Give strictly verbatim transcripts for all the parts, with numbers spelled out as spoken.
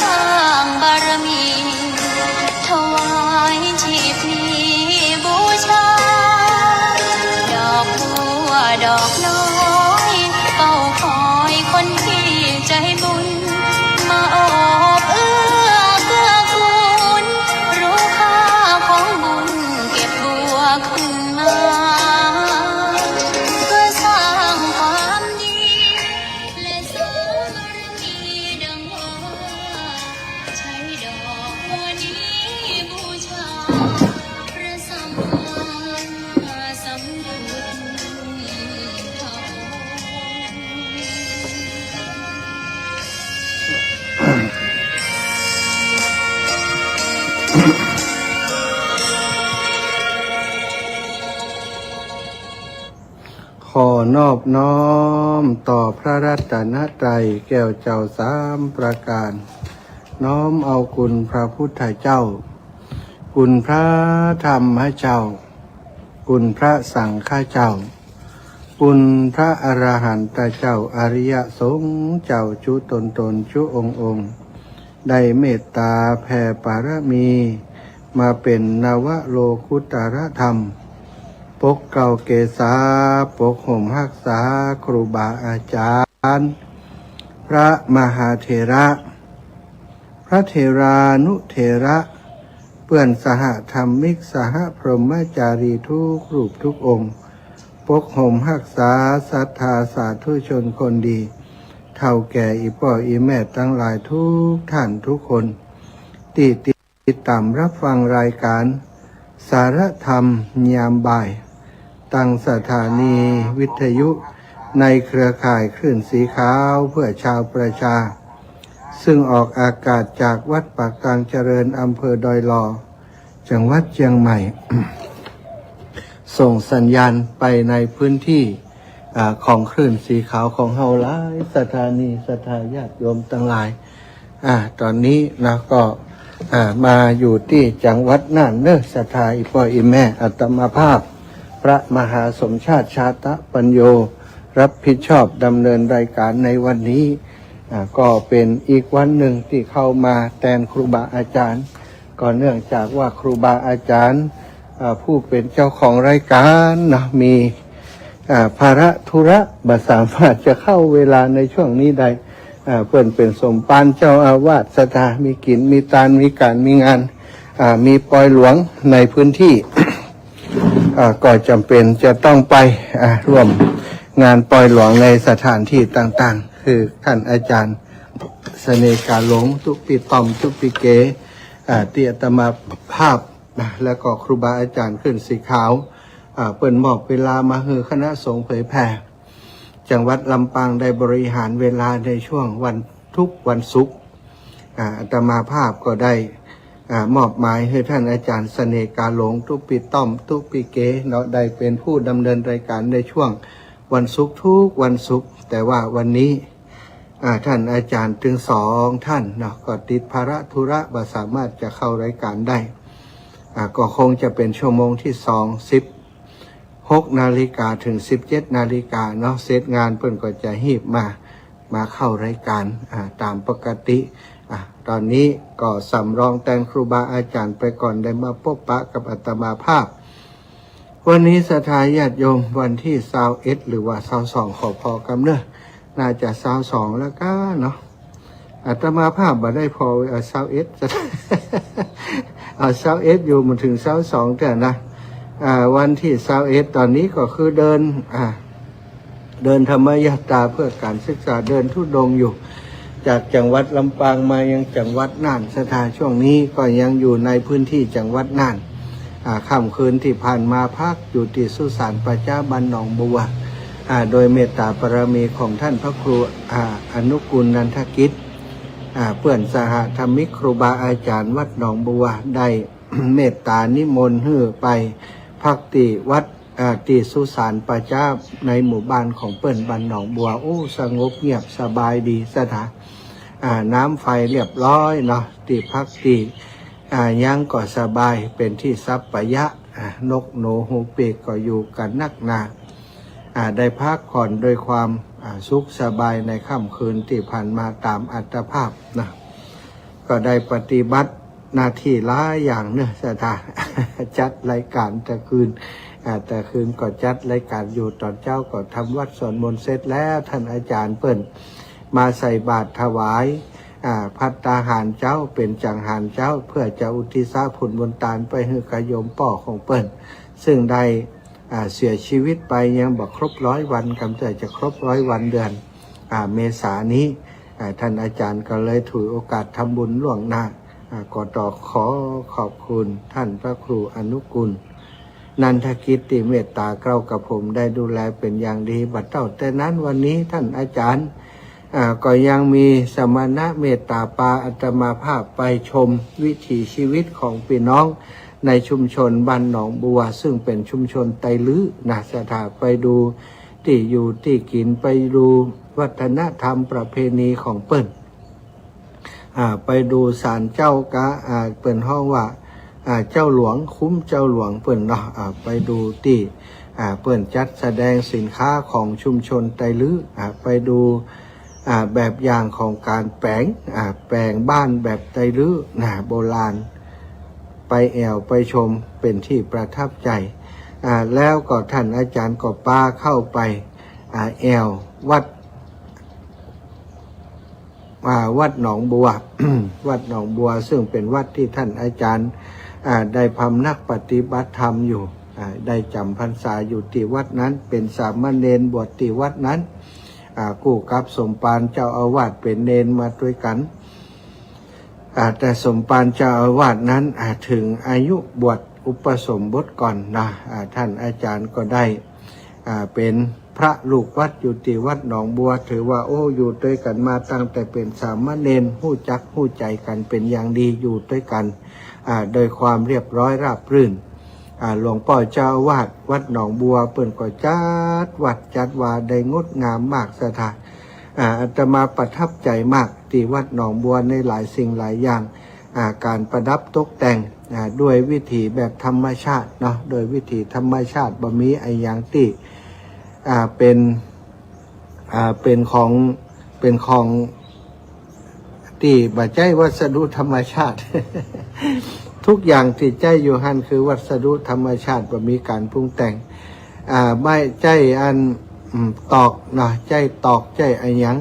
สร้างบารมี ถวายชีพนี้บูชา ดอกบัวดอกน้อย เฝ้าคอยคนที่ใจบุญ มาโอบเอื้อเกื้อกูล รู้ค่าของบุญ เก็บบัวขึ้นมา เพื่อสร้างความดี และสร้างบารมีดังว่า ใช้ดอกบัวนี้บูชา พระสัมมาสัมพุทธเจ้า ขอนอบน้อมต่อพระรัตนตรัยแก้วเจ้าสามประการ น้อมเอาคุณพระพุทธเจ้า คุณพระธรรมเจ้า คุณพระสังฆเจ้า คุณพระอรหันตเจ้า อริยสงฆ์เจ้าจุ๊ตนๆ จุ๊องค์ๆ ได้เมตตาแผ่ปารมี มาเป๋นนวโลกุตตรธรรม ปกเกล้าเกษา ปกห่มฮักษาครูบาอาจารย์ พระมหาเถระ พระเถรานุเถระ เปื้อนสหธรรมิก สหพรหมจารีทุกรูปทุกองค์ ปกห่มฮักษาศรัทธาสาธุชนคนดี เฒ่าแก่อี่ป้ออี่แม่ตังหลายทุกท่านทุกคน ตี้ติดต๋ามรับฟังรายก๋านสารธรรมยามบ่าย ตางสถานีวิทยุในเครือข่ายคลื่นสีขาวเพื่อชาวประชา ซึ่งออกอากาศจากวัดปากกลางเจริญ อำเภอดอยหล่อ จังหวัดเจียงใหม่ ส่งสัญญาณไปในพื้นที่ อ่า ของคลื่นสีขาวของเฮาหลายสถานี ศรัทธาญาติโยมตังหลาย อ่า ต๋อนนี้นะก็ อ่า มาอยู่ตี้จังหวัดน่านเนาะ ศรัทธาอี่ป้ออี่แม่ อาตมาภาพ พระมหาสมชาติ ชาตะปัญโญ รับผิดชอบดำเนินรายก๋านในวันนี้ อ่า ก็เป๋นอีกวันนึ่งตี้เข้ามาแตนครูบาอาจารย์ ก็เนื่องจากว่าครูบาอาจารย์ อ่า ผู้เป๋นเจ้าของรายก๋านเนาะ มี อ่า ภาระธุระบ่สามารถจะเข้าเวลาในช่วงนี้ได้ อ่า เปิ้นเป๋นสมภารเจ้าอาวาส ศรัทธามีกิ๋นมีตาน มีก๋านมีงาน อ่า มีปอยหลวงในพื้นที่ อ่า ก็จ๋ำเป๋นจะต้องไป อ่า ร่วมงานปอยหลวงในสถานที่ต่างๆ คือท่านอาจารย์เสน่ห์กาหลง ตุ๊ปิต้อม ตุ๊ปิเก๋ อ่า ตี้อาตมาภาพ นะ แล้วก็ครูบาอาจารย์คลื่นสีขาว อ่า เปิ้นมอบเวลามาหื้อคณะสงฆ์เผยแผ่ จังหวัดลำปางได้บริหารเวลาในช่วงวัน ทุกวันศุกร์ อ่า อาตมาภาพก็ได้ อ่า มอบหมายหื้อท่านอาจารย์เสน่ห์กาหลง ตุ๊ปิต้อม ตุ๊ปิเก๋เนาะ ได้เป๋นผู้ดำเนินรายก๋านในช่วงวันศุกร์ทุกวันศุกร์ แต่ว่าวันนี้ อ่า ท่านอาจารย์ตึงสองท่านเนาะ ก็ติดภาระธุระบ่สามารถจะเข้ารายก๋านได้ อ่า ก็คงจะเป๋นชั่วโมงตี้สอง สิบหกนาฬิกาเถิงสิบเจ็ดนาฬิกาเนาะ เสร็จงานเปิ้นก็จะฮีบมา มาเข้ารายก๋าน อ่า ต๋ามปกติ อ่า ต๋อนนี้ก็สำรองแตนครูบาอาจารย์ไปก่อน ได้มาปบปะกับอาตมาภาพ วันนี้ศรัทธาญาติโยม วันตี้ซาวเอ็ดหรือว่าซาวสอง ขอผ่อกำเนาะ น่าจะซาวสองแล้วก้าเนาะ อาตมาภาพบ่ได้ผ่อ เอาซาวเอ็ด เอาซาวเอ็ดอยู่ บ่เถิงซาวสองเตื้อนะ อ่า วันตี้ซาวเอ็ด ต๋อนนี้ก็คือเดิน อ่า เดินธรรมยาตราเพื่อก๋านศึกษา เดินธุดงค์อยู่ จากจังหวัดลำปางมายังจังหวัดน่าน ศรัทธาช่วงนี้ก็ยังอยู่ในพื้นที่จังหวัดน่าน อ่า ค่ำคืนตี้ผ่านมาพักอยู่ตี้สุสานป่าจ๊าบ้านหนองบัว อ่า โดยเมตตาบารมีของท่านพระครู อ่า อนุกูลนันทกิจ อ่า เปื้อนสหธรรมิกครูบาอาจารย์วัดหนองบัวได้ เมตตานิมนต์หื้อไปพักตี้วัด อ่า ตี้สุสานป่าจ๊าในหมู่บ้านของเปิ้นบ้านหนองบัว โอ้ สงบเงียบสบายดีศรัทธา อ่า น้ำไฟเรียบร้อยเนาะ ตี้พักตี้ อ่า หยังก็สบาย เป๋นตี้สัปปายะ อ่า นกหนูฮูกปีกก็อยู่กั๋นนักหนา อ่า ได้พักผ่อนด้วยความ อ่า สุขสบายในค่ำคืนตี้ผ่านมาต๋ามอัตภาพนะ ก็ได้ปฏิบัติหน้าตี้หลายอย่างเนาะ ศรัทธา จัดรายก๋านแต่คืน อ่า แต่คืนก็จัดรายก๋านอยู่ ต๋อนเจ๊าก็ทำวัตรสวดมนต์เสร็จแล้ว ต้านอาจ๋ารย์เปิ้นมาใส่บาตรถวาย อ่า ภัตตาหารเจ๊า เป๋นจังหันเจ๊า เปื้อจะอุทิศผลบุญตานไปหื้อกับโยมป้อของเปิ้น ซึ่งได้ อ่า เสียชีวิตไปยังบ่ครบร้อยวัน กำลังจะครบร้อยวันเดือน อ่า เมษานี้ อ่า ต้านอาจ๋ารย์ก็เลยถือโอกาสทำบุญล่วงหน้า อ่า ก็ต้องขอขอบคุณต้านพระครูอนุกูล นันทกิจ ตี้เมตตาเกล้ากับผมได้ดูแลเป๋นอย่างดี บ่าเต้าแต่นั้นวันนี้ต้านอาจ๋ารย์ อ่า ก็ยังมีสมณะเมตตาปาอาตมาภาพไปชมวิถีชีวิตของปี้น้องในชุมชนบ้านหนองบัว ซึ่งเป๋นชุมชนไตลื้อนะ ศรัทธา ไปดูตี้อยู่ตี้กิ๋น ไปดูวัฒนธรรมประเพณีของเปิ้น อ่า ไปดูศาลเจ้ากะ อ่า เปิ้นฮ้องว่า อ่า เจ้าหลวง คุ้มเจ้าหลวงเปิ้นเนาะ อ่า ไปดูตี้ อ่า เปิ้นจัดแสดงสินค้าของชุมชนไตลื้อ อ่า ไปดู อ่า แบบอย่างของก๋านแป๋ง อ่า แป๋งบ้านแบบไตลื้อนะ โบราณ ไปแอ่วไปชมเป๋นตี้ประทับใจ๋ อ่า แล้วก็ต้านอาจ๋ารย์ก็ปาเข้าไป อ่า แอ่ววัด อ่า วัดหนองบัว วัดหนองบัว ซึ่งเป๋นวัดตี้ต้านอาจ๋ารย์ อ่า ได้พำนักปฏิบัติธรรมอยู่ อ่า ได้จ๋ำพรรษาอยู่ตี้วัดนั้น เป๋นสามเณรบวชตี้วัดนั้น อ่า กู้กับสมภารเจ้าอาวาสเป๋นเณรมาตวยกั๋น อ่า แต่สมภารเจ้าอาวาสนั้น อ่า เถิงอายุบวชอุปสมบทก่อนนะ อ่า ต้านอาจ๋ารย์ก็ได้ อ่า เป๋นพระลูกวัดอยู่ตี้วัดหนองบัว ถือว่า โอ้ อยู่ตวยกั๋นมาตั้งแต่เป๋นสามเณร ฮู้จักฮู้ใจ๋กั๋นเป๋นอย่างดี อยู่ตวยกั๋น อ่า โดยความเรียบร้อยราบรื่น อ่า หลวงป้อเจ้าอาวาสวัดหนองบัวเปิ้นก็จัดวัดจัดวาได้งดงามมาก ศรัทธา อ่า อาตมาประทับใจ๋มากตี้วัดหนองบัวในหลายสิ่งหลายอย่าง อ่า ก๋านประดับตกแต่ง อ่า ด้วยวิถีแบบธรรมชาติเนาะ โดยวิถีธรรมชาติ บ่มีอะหยังตี้ อ่า เป๋น อ่า เป๋นของ เป๋นของตี้บ่ใจ๊วัสดุธรรมชาติ ทุกอย่างตี้ใจ๊อยู่หั้นคือวัสดุธรรมชาติ บ่มีก๋านปรุงแต่ง อ่า บ่ใจ๊อัน อืม ตอกเนาะ ใจ๊ตอก ใจ๊อะหยัง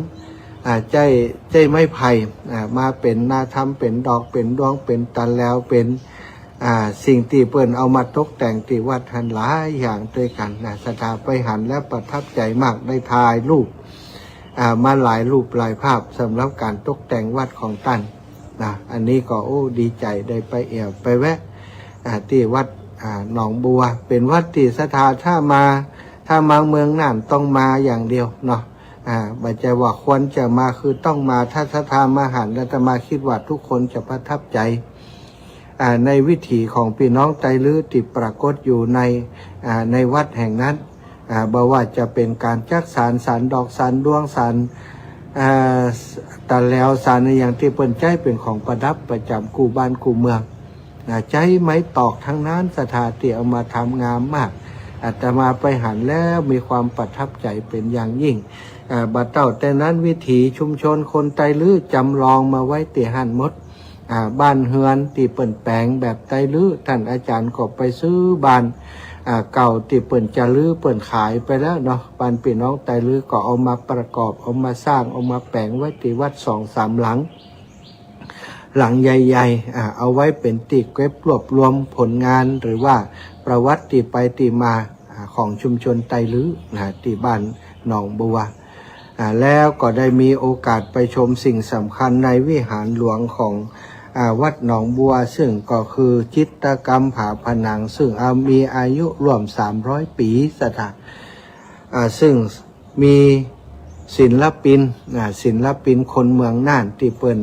อ่า ใจ๊ ใจ๊ไม้ไผ่ อ่า มาเป๋นหน้าถ้ำ เป๋นดอก เป๋นดวง เป๋นตะแลว เป๋น อ่า สิ่งตี้เปิ้นเอามาตกแต่งตี้วัดหั้นหลายอย่างตวยกั๋นนะ ศรัทธาไปหันแล้วประทับใจ๋มาก ได้ถ่ายรูป อ่า มาหลายรูปหลายภาพสำหรับก๋านตกแต่งวัดของต้านนะ อันนี้ก็ โอ้ ดีใจ๋ได้ไปแอ่วไปแวะ อ่า ตี้วัด อ่า หนองบัว เป๋นวัดตี้ศรัทธา ถ้ามา ถ้ามาเมืองน่านต้องมาอย่างเดียวเนาะ อ่า บ่ใจ้ว่าควรจะมา คือต้องมา ถ้าศรัทธามาหันแล้วอาตมาคิดว่าทุกคนจะประทับใจ๋ อ่า ในวิถีของปี้น้องไตลื้อตี้ปรากฏอยู่ใน อ่า ในวัดแห่งนั้น อ่า บ่ว่าจะเป๋นก๋านจักสาน สานดอก สานดวง สาน อ่า ตะแลว สานอะหยังตี้เปิ้นใจ๊เป๋นของประดับประจ๋ำกู้บ้านกู้เมือง อ่า ใจ๊ไม้ตอกตังนั้น ศรัทธา ตี้เอามาทำงามมาก อาตมาไปหันแล้วมีความประทับใจ๋เป๋นอย่างยิ่ง อ่า บ่าเต้าแต่นั้นวิถีชุมชนคนไตลื้อจ๋ำลองมาไว้ตี้หั้นหมด อ่า บ้านเฮือนตี้เปิ้นแป๋งแบบไตลื้อ ต้านอาจ๋ารย์ก็ไปซื้อบ้าน อ่า เก่าตี้เปิ้นจะรื้อเปิ้นขายไปแล้วเนาะ บ้านปี้น้องไตลื้อก็เอามาประกอบ เอามาสร้าง เอามาแป๋งไว้ตี้วัดสองสามหลัง หลังใหญ่ๆ อ่า เอาไว้เป๋นตี้เก็บรวบรวมผลงาน หรือว่าประวัติตี้ไปตี้มา อ่า ของชุมชนไตลื้อนะ ตี้บ้านหนองบัว อ่า แล้วก็ได้มีโอกาสไปชมสิ่งสำคัญในวิหารหลวงของ อ่า วัดหนองบัว ซึ่งก็คือจิตรกรรมฝาผนัง ซึ่ง อ่า มีอายุร่วมสามร้อยปี๋ ศรัทธา อ่า ซึ่ง มีศิลปิน อ่า ศิลปินคนเมืองน่านตี้เปิ้น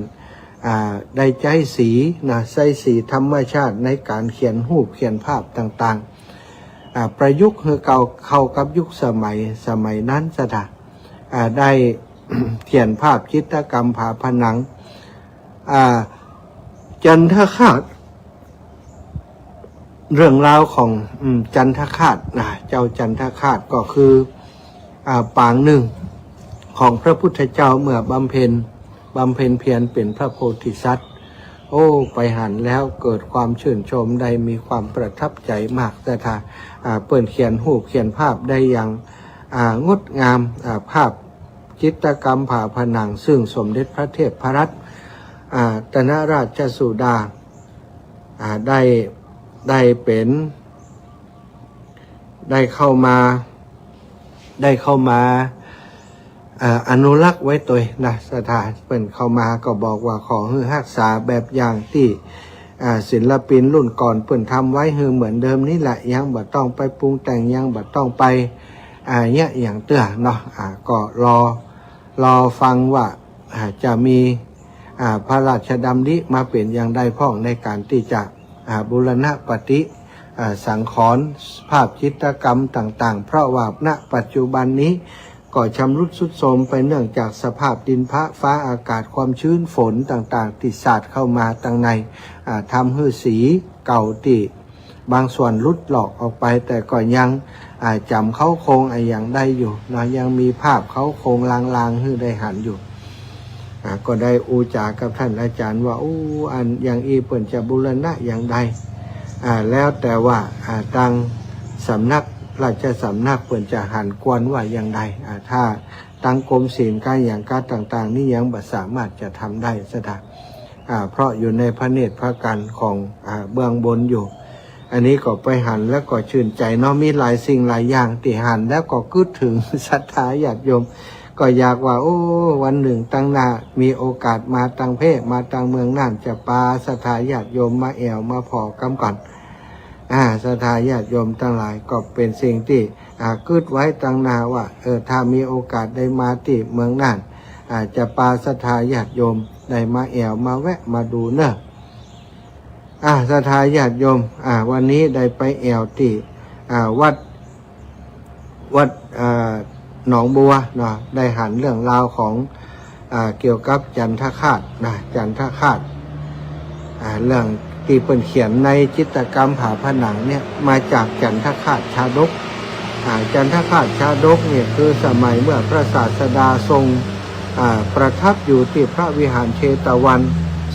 อ่า ได้ใจ๊สีนะ ใจ๊สีธรรมชาติในก๋านเขียนรูปเขียนภาพต่างๆ อ่า ประยุกต์หื้อเข้า เข้ากับยุคสมัย สมัยนั้น ศรัทธา อ่า ได้ เขียนภาพจิตรกรรมฝาผนัง อ่า จันทคราช เรื่องราวของ อืม จันทคราชนะ เจ้าจันทคราชก็คือ อ่า ปางนึ่งของพระพุทธเจ้าเมื่อบำเพ็ญ บำเพ็ญเพียรเป๋นพระโพธิสัตว์ โอ้ ไปหันแล้วเกิดความชื่นชม ได้มีความประทับใจ๋มาก ศรัทธา อ่า เปิ้นเขียนฮูปเขียนภาพได้อย่าง อ่า งดงาม อ่า ภาพจิตรกรรมฝาผนัง ซึ่งสมเด็จพระเทพรัตน อ่า ตนราชสุดา อ่า ได้ ได้เป๋น ได้เข้ามา ได้เข้ามา เอ่อ อนุรักษ์ไว้ตวยนะ ศรัทธา เปิ้นเข้ามาก็บอกว่าขอหื้อฮักษาแบบอย่างตี้ อ่า ศิลปินรุ่นก่อนเปิ้นทำไว้หื้อเหมือนเดิมนี่แหละ ยังบ่ต้องไปปรุงแต่ง ยังบ่ต้องไป อ่า เยียะหยังเตื้อเนาะ อ่า ก็รอ รอฟังว่า อ่า จะมี อ่า พระราชดำริมาเป๋นอย่างใดพ่องในก๋านตี้จะ อ่า บูรณปฏิ อ่า สังขรณ์ภาพจิตรกรรมต่างๆ เพราะว่า ณ ปัจจุบันนี้ก็ชำรุดทรุดโทรมไปเนื่องจากสภาพดินฟ้าอากาศ ความชื้นฝนต่างๆ ตี้สาดเข้ามาตังใน อ่า ทำหื้อสีเก่าตี้ บางส่วนหลุดลอกออกไป แต่ก็ยัง อ่า จ๋ำเค้าโครงอะหยังได้อยู่เนาะ ยังมีภาพเค้าโครงลางๆ หื้อได้หันอยู่ อ่า ก็ได้อู้จ๋ากับต้านอาจ๋ารย์ว่า อู้ อันอย่างอี้เปิ้นจะบูรณะอย่างใด อ่า แล้วแต่ว่า อ่า ตางสำนัก ราชสำนักเปิ้นจะหันควรว่าอย่างใด อ่า ถ้าตางกรมศิลป์กาหยังกาต่างๆ นี่ยังบ่สามารถจะทำได้ ศรัทธา อ่า เพราะอยู่ในพระเนตรพระกัณฑ์ของ อ่า เบื้องบนอยู่ อันนี้ก็ไปหันแล้วก็ชื่นใจ๋เนาะ มีหลายสิ่งหลายอย่างตี้หันแล้วก็กึ๊ดเถิง ศรัทธาญาติโยม ก็อยากว่า โอ้ วันนึ่งตังหน้า มีโอกาสมาตังเพ มาตังเมืองน่าน จะปาศรัทธาญาติโยมมาแอ่วมาผ่อก้ำก่อน อ่า ศรัทธาญาติโยมตังหลาย ก็เป๋นสิ่งตี้ อ่า กึ๊ดไว้ตังหน้าว่า เออ ถ้ามีโอกาสได้มาตี้เมืองน่าน อ่า จะปาศรัทธาญาติโยมได้มาแอ่วมาแวะมาดูเนาะ อ่า ศรัทธาญาติโยม อ่า วันนี้ได้ไปแอ่วตี้ อ่า วัด วัด อ่า หนองบัวเนาะ ได้หันเรื่องราวของ อ่า เกี่ยวกับจันทคราสนะ จันทคราส อ่า เรื่องตี้เปิ้นเขียนในจิตรกรรมฝาผนังเนี่ย มาจากจันทคราสชาดก อ่า จันทคราสชาดกเนี่ยคือสมัยเมื่อพระศาสดาทรง อ่า ประทับอยู่ตี้พระวิหารเชตวัน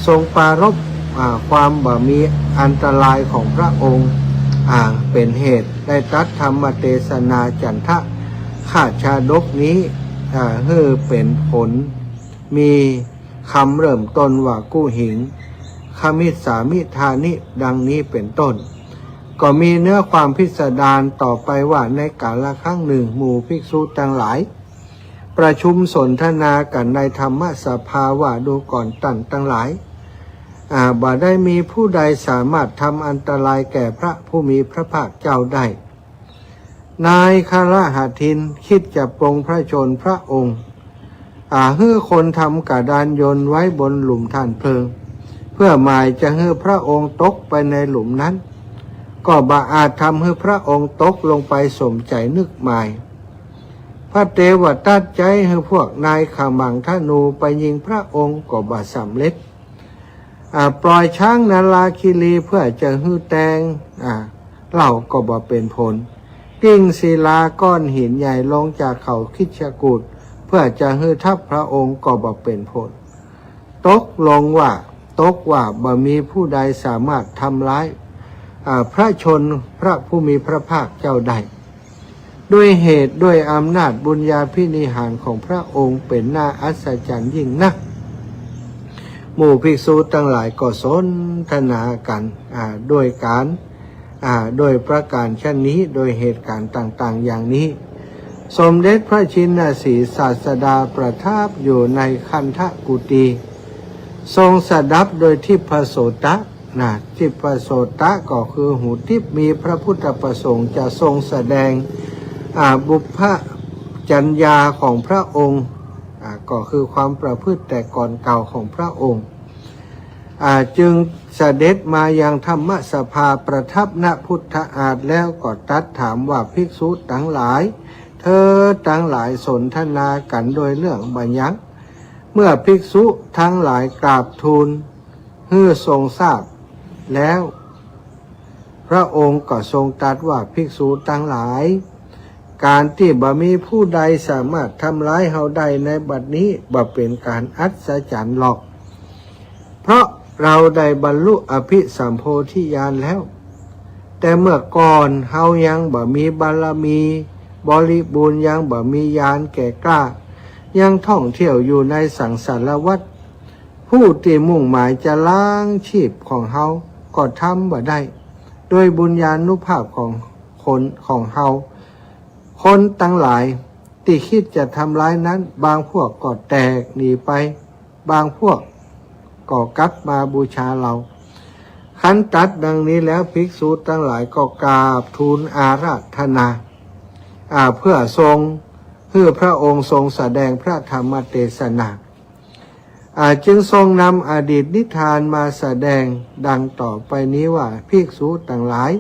ทรงปรารภ อ่า ความบ่มีอันตรายของพระองค์ อ่า เป๋นเหตุได้ตรัสธรรมเตสนาจันทคราสชาดกนี้ อ่า หื้อเป๋นผล มีกำเริ่มต้นว่า กุหิง ขมิสสามิทานิ ดังนี้เป๋นต้น ก็มีเนื้อความพิสดารต่อไปว่า ในกาละครั้งนึ่ง หมู่ภิกษุตังหลาย ประชุมสนทนากั๋นในธรรมสภาว่า ดูก่อนต้านตังหลาย อ่า บ่ได้มีผู้ใดสามารถทำอันตรายแก่พระผู้มีพระภาคเจ้าได้ นายคฤหัสถ์ทินคิดจะปลงพระชนม์พระองค์ อ่า หื้อคนทำกระดานยนต์ไว้บนหลุมถ่านเพลิง เพื่อหมายจะหื้อพระองค์ตกไปในหลุมนั้น ก็บ่อาจทำหื้อพระองค์ตกลงไปสมใจ๋นึกหมาย พระเตวทัตใจ๊หื้อพวกนายขมังธนูไปยิงพระองค์ก็บ่สำเร็จ อ่า ปล่อยช้างนลาคิรีเพื่อจะหื้อแตง อ่า เหล้าก็บ่เป๋นผล กลิ้งศิลาก้อนหินใหญ่ลงจากเขาคิชกูฏเพื่อจะหื้อทับพระองค์ก็บ่เป๋นผล ตกลงว่า ตกว่าบ่มีผู้ใดสามารถทำร้าย อ่า พระชนม์พระผู้มีพระภาคเจ้าได้ ด้วยเหตุด้วยอำนาจบุญญาภินิหารของพระองค์เป๋นน่าอัศจรรย์ยิ่งนัก หมู่ภิกษุตังหลายก็สนทนากั๋น อ่า ด้วยก๋าน อ่า ด้วยประก๋านชะนี้ โดยเหตุก๋ารณ์ต่างๆ อย่างนี้ สมเด็จพระชินสีห์ศาสดาประทับอยู่ในคันธกุฏี ทรงสดับโดยทิพโสตะ นะ ทิพโสตะก็คือหูทิพย์ มีพระพุทธประสงค์จะทรงแสดง อ่า บุพจัญญาของพระองค์ อ่า ก็คือความประพฤติแต่ก่อนเก่าของพระองค์ อ่า จึงเสด็จมายังธรรมสภา ประทับณพุทธอาฏแล้วก็ตรัสถามว่า ภิกษุตังหลาย เธอตังหลายสนทนากั๋นโดยเรื่องบ่าหยัง เมื่อภิกษุตังหลายกราบทูลหื้อทรงทราบแล้ว พระองค์ก็ทรงตรัสว่า ภิกษุตังหลาย ก๋านตี้บ่มีผู้ใดสามารถทำร้ายเฮาได้ในบัดนี้บ่เป๋นก๋านอัศจรรย์หรอก เพราะ เราได้บรรลุอภิสัมโพธิญาณแล้ว แต่เมื่อก่อนเฮายังบ่มีบารมีบริบูรณ์ ยังบ่มีญาณแก่กล้า ยังท่องเที่ยวอยู่ในสังสารวัฏ ผู้ตี้มุ่งหมายจะล้างชีพของเฮาก็ทำบ่ได้ โดยบุญญานุภาพของคนของเฮา คนตังหลายตี้คิดจะทำร้ายนั้น บางพวกก็แตกหนีไป บางพวกก็กลับมาบูชาเรา คันตรัสดังนี้แล้ว ภิกษุตังหลายก็กราบทูลอาราธนา อ่า เพื่อทรง เพื่อพระองค์ทรงแสดงพระธรรมเทศนา อ่า จึงทรงนำอดีตนิทานมาแสดงดังต่อไปนี้ว่า ภิกษุตังหลาย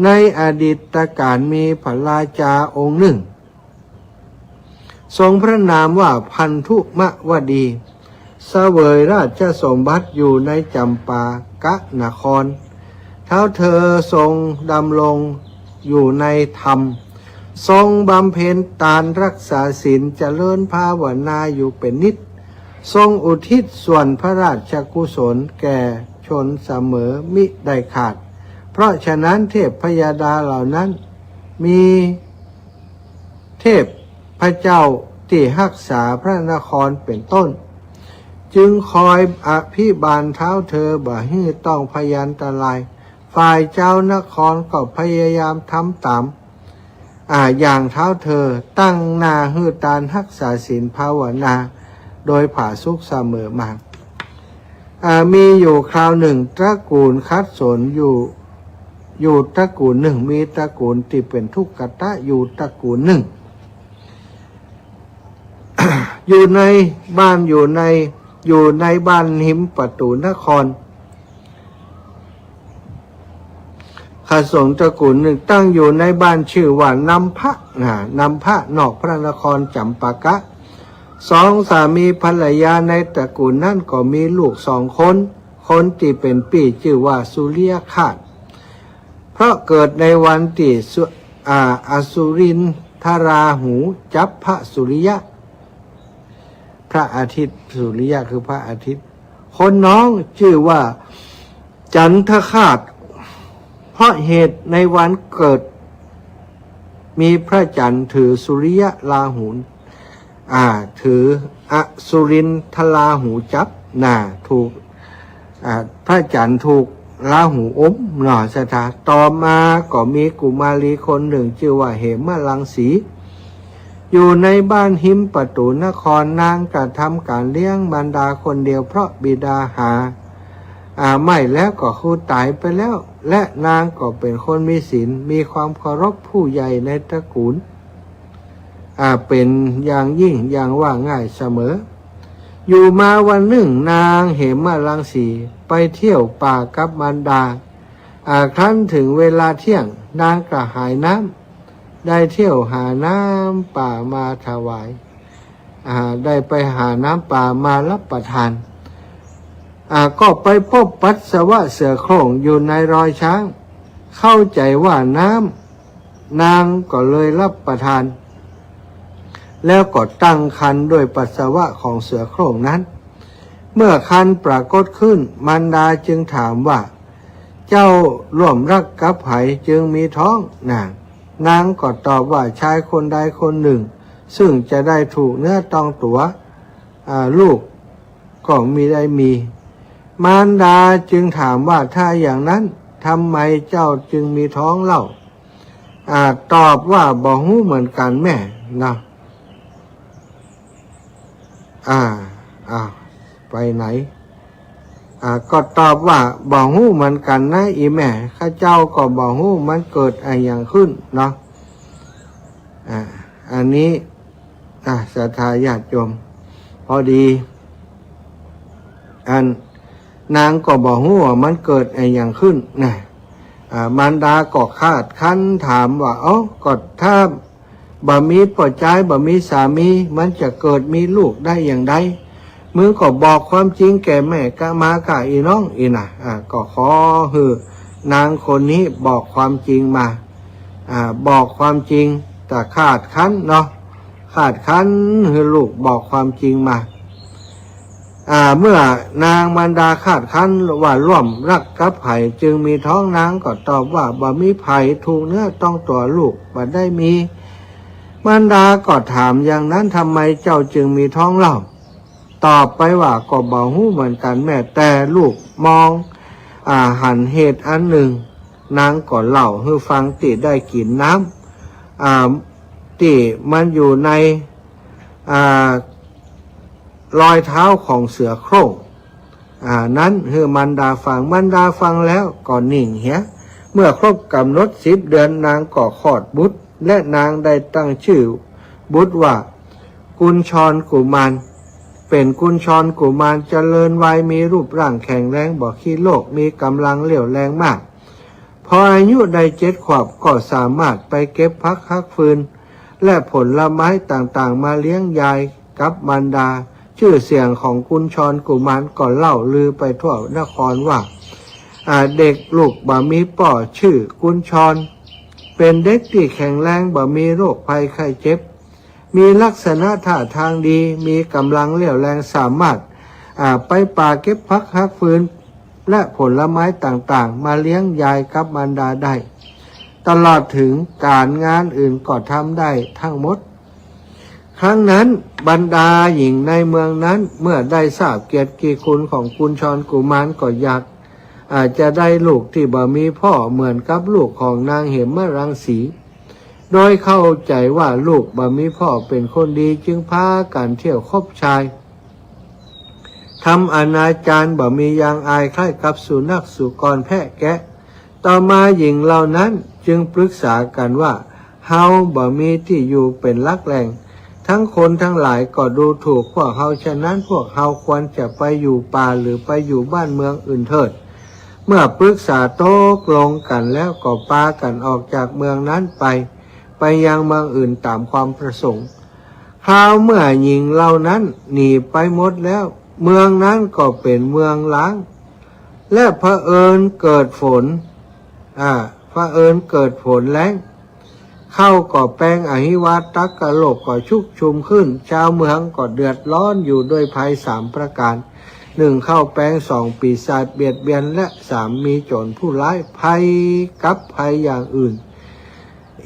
ในอดีตกาลมีพระราชาองค์หนึ่ง ทรงพระนามว่าพันธุมวดี เสวยราชสมบัติอยู่ในจำปากะนคร ท้าวเธอทรงดำรงอยู่ในธรรม ทรงบำเพ็ญตานรักษาศีลเจริญภาวนาอยู่เป็นนิด ทรงอุทิศส่วนพระราชกุศลแก่ชนเสมอมิได้ขาด เพราะฉะนั้นเทพยดาเหล่านั้น มีเทพเจ้าตี้ฮักษาพระนครเป็นต้น จึงคอยอภิบาลท้าวเธอบ่หื้อต้องพยันตราย ฝ่ายจาวนครก็พยายามทำตาม อ่า อย่างท้าวเธอ ตั้งหน้าหื้อตานฮักษาศีลภาวนา โดยผาสุกเสมอมา อ่า มีอยู่คราวหนึ่งตระกูลขัดสนอยู่ อยู่ตระกูลหนึ่ง มีตระกูลตี้เป๋นทุกขตะอยู่ตระกูลหนึ่ง อยู่ในบ้าน อยู่ใน อยู่ในบ้านหิมประตูนคร ขัดสนตระกูลหนึ่งตั้งอยู่ในบ้านชื่อว่านำพะ นะ นำพะนอกพระนครจำปากะ สองสามีภรรยาในตระกูลนั้นก็มีลูกสองคน คนตี้เป๋นปี้จื้อว่าสุริยคราส เพราะเกิดในวันตี้สุ อ่า อสุรินทราหูจับพระสุริยะ พระอาทิตย์ สุริยะคือพระอาทิตย์ คนน้องจื้อว่าจันทคราส เพราะเหตุในวันเกิด มีพระจันทร์ถือสุริยะราหู อ่า ถืออสุรินทราหูจับ น่ะ ถูก อ่า พระจันทร์ถูกราหูอม เนาะ ศรัทธา ต่อมาก็มีกุมารีคนหนึ่งจื้อว่าเหมรังสี อยู่ในบ้านหิมประตูนคร นางกระทำก๋านเลี้ยงมารดาคนเดียว เพราะบิดาหา อ่า ไม่แล้วก็คือต๋ายไปแล้ว และนางก็เป๋นคนมีศีล มีความเคารพผู้ใหญ่ในตระกูล อ่า เป๋นอย่างยิ่ง อย่างว่าง่ายเสมอ อยู่มาวันหนึ่ง นางเหมรังสีไปเที่ยวป่ากับมารดา อ่า ครั้นถึงเวลาเที่ยง นางกระหายน้ำ ได้เที่ยวหาน้ำป่ามาถวาย อ่า ได้ไปหาน้ำป่ามารับประทาน อ่า ก็ไปพบปัสสาวะเสือโคร่งอยู่ในรอยช้าง เข้าใจ๋ว่าน้ำ นางก็เลยรับประทาน แล้วก็ตั้งครรภ์ด้วยปัสสาวะของเสือโคร่งนั้น เมื่อครรภ์ปรากฏขึ้น มารดาจึงถามว่า เจ้าร่วมรักกับใผจึงมีท้อง นาง นางก็ตอบว่าชายคนใดคนหนึ่ง ซึ่งจะได้ถูกเนื้อต้องตั๋ว อ่า ลูกก็มิได้มี มารดาจึงถามว่าถ้าอย่างนั้นทำไมเจ้าจึงมีท้องเล่า อ่า ตอบว่าบ่ฮู้เหมือนกั๋นแม่ นะ อ่า อ่า ไปไหน อ่า ก็ตอบว่าบ่ฮู้เหมือนกั๋นนะอีแม่ ข้าเจ้าก็บ่ฮู้มันเกิดอะหยังขึ้นเนาะ อ่า อันนี้ อ่า ศรัทธาญาติโยม พอดี อัน นางก็บ่ฮู้ว่ามันเกิดอะหยังขึ้นนะ อ่า มารดาก็คาดคั้นถามว่า เอ้า ก็ถ้าบ่มีป้อจาย บ่มีสามี มันจะเกิดมีลูกได้อย่างใด มึงก็บอกความจริงแก่แม่กะมาก่าอีน้อง อีน่ะ อ่า ก็ขอหื้อนางคนนี้บอกความจริงมา อ่า บอกความจริง แต่คาดคั้นเนาะ คาดคั้นหื้อลูกบอกความจริงมา อ่า เมื่อนางมารดาคาดคั้นว่าร่วมรักกับใผ จึงมีท้อง นางก็ตอบว่า บ่มีใผถูกเนื้อต้องตั๋วลูก บ่ได้มี มารดาก็ถามอย่างนั้น ทำไมเจ้าจึงมีท้องเล่า ตอบไปว่า ก็บ่ฮู้เหมือนกันแม่ แต่ลูกมอง อ่า หันเหตุอันหนึ่ง นางก็เล่าหื้อฟัง ตี้ได้กิ๋นน้ำ อ่า ตี้มันอยู่ใน อ่า รอยเท้าของเสือโคร่ง อ่า นั้นหื้อมารดาฟัง มารดาฟังแล้วก็นิ่งเหีย เมื่อครบก๋ำหนดสิบเดือน นางก็คลอดบุตร และนางได้ตั้งจื้อบุตรว่า กุญชรกุมาร เป๋นกุญชรกุมารเจริญวัย มีรูปร่างแข็งแรง บ่ขี้โรค มีก๋ำลังเรี่ยวแรงมาก พออายุได้เจ็ดขวบก็สามารถไปเก็บผักหักฟืน และผลไม้ต่างๆ มาเลี้ยงยายกับมารดา จื้อเสียงของกุญชรกุมารก็เล่าลือไปทั่วนครว่า อ่า เด็กลูกบ่มีป้อจื้อกุญชร เป๋นเด็กตี้แข็งแรง บ่มีโรคภัยไข้เจ็บ มีลักษณะท่าทางดี มีก๋ำลังเรี่ยวแรง สามารถ อ่า ไปป่าเก็บผักหักฟืน และผลไม้ต่างๆ มาเลี้ยงยายกับมารดาได้ ตลอดเถิงก๋านงานอื่นก็ทำได้ทั้งหมด ครั้งนั้นบรรดาหญิงในเมืองนั้นเมื่อได้ทราบเกียรติคุณของกุญชรกุมารก็อยาก อ่า จะได้ลูกตี้บ่มีป้อเหมือนกับลูกของนางเหมรังสี โดยเข้าใจ๋ว่าลูกบ่มีป้อเป๋นคนดี จึงพากั๋นเที่ยวคบชาย ทำอนาจารบ่มียางอาย คล้ายกับสุนัขสุกรแพะแกะ ต่อมาหญิงเหล่านั้นจึงปรึกษากั๋นว่า เฮาบ่มีตี้อยู่เป๋นหลักแหล่ง ทั้งคนทั้งหลายก็ดูถูกพวกเฮา ฉะนั้นพวกเฮาควรจะไปอยู่ป่าหรือไปอยู่บ้านเมืองอื่นเถิด เมื่อปรึกษาตกลงกั๋นแล้วก็ปากั๋นออกจากเมืองนั้นไป ไปยังเมืองอื่นต๋ามความประสงค์ คราวเมื่อหญิงเหล่านั้นหนีไปหมดแล้ว เมืองนั้นก็เป๋นเมืองร้าง และเผอิญเกิดฝน อ่า เผอิญเกิดฝนแล้ง ข้าวก็แปง อหิวาตกโรคก็ชุกชุมขึ้น ชาวเมืองก็เดือดร้อนอยู่ด้วยภัยสามประก๋าน หนึ่ง ข้าวแปง สอง ปีศาจเบียดเบียน และ สาม มีโจ๋รผู้ร้าย ภัยกับภัยอย่างอื่น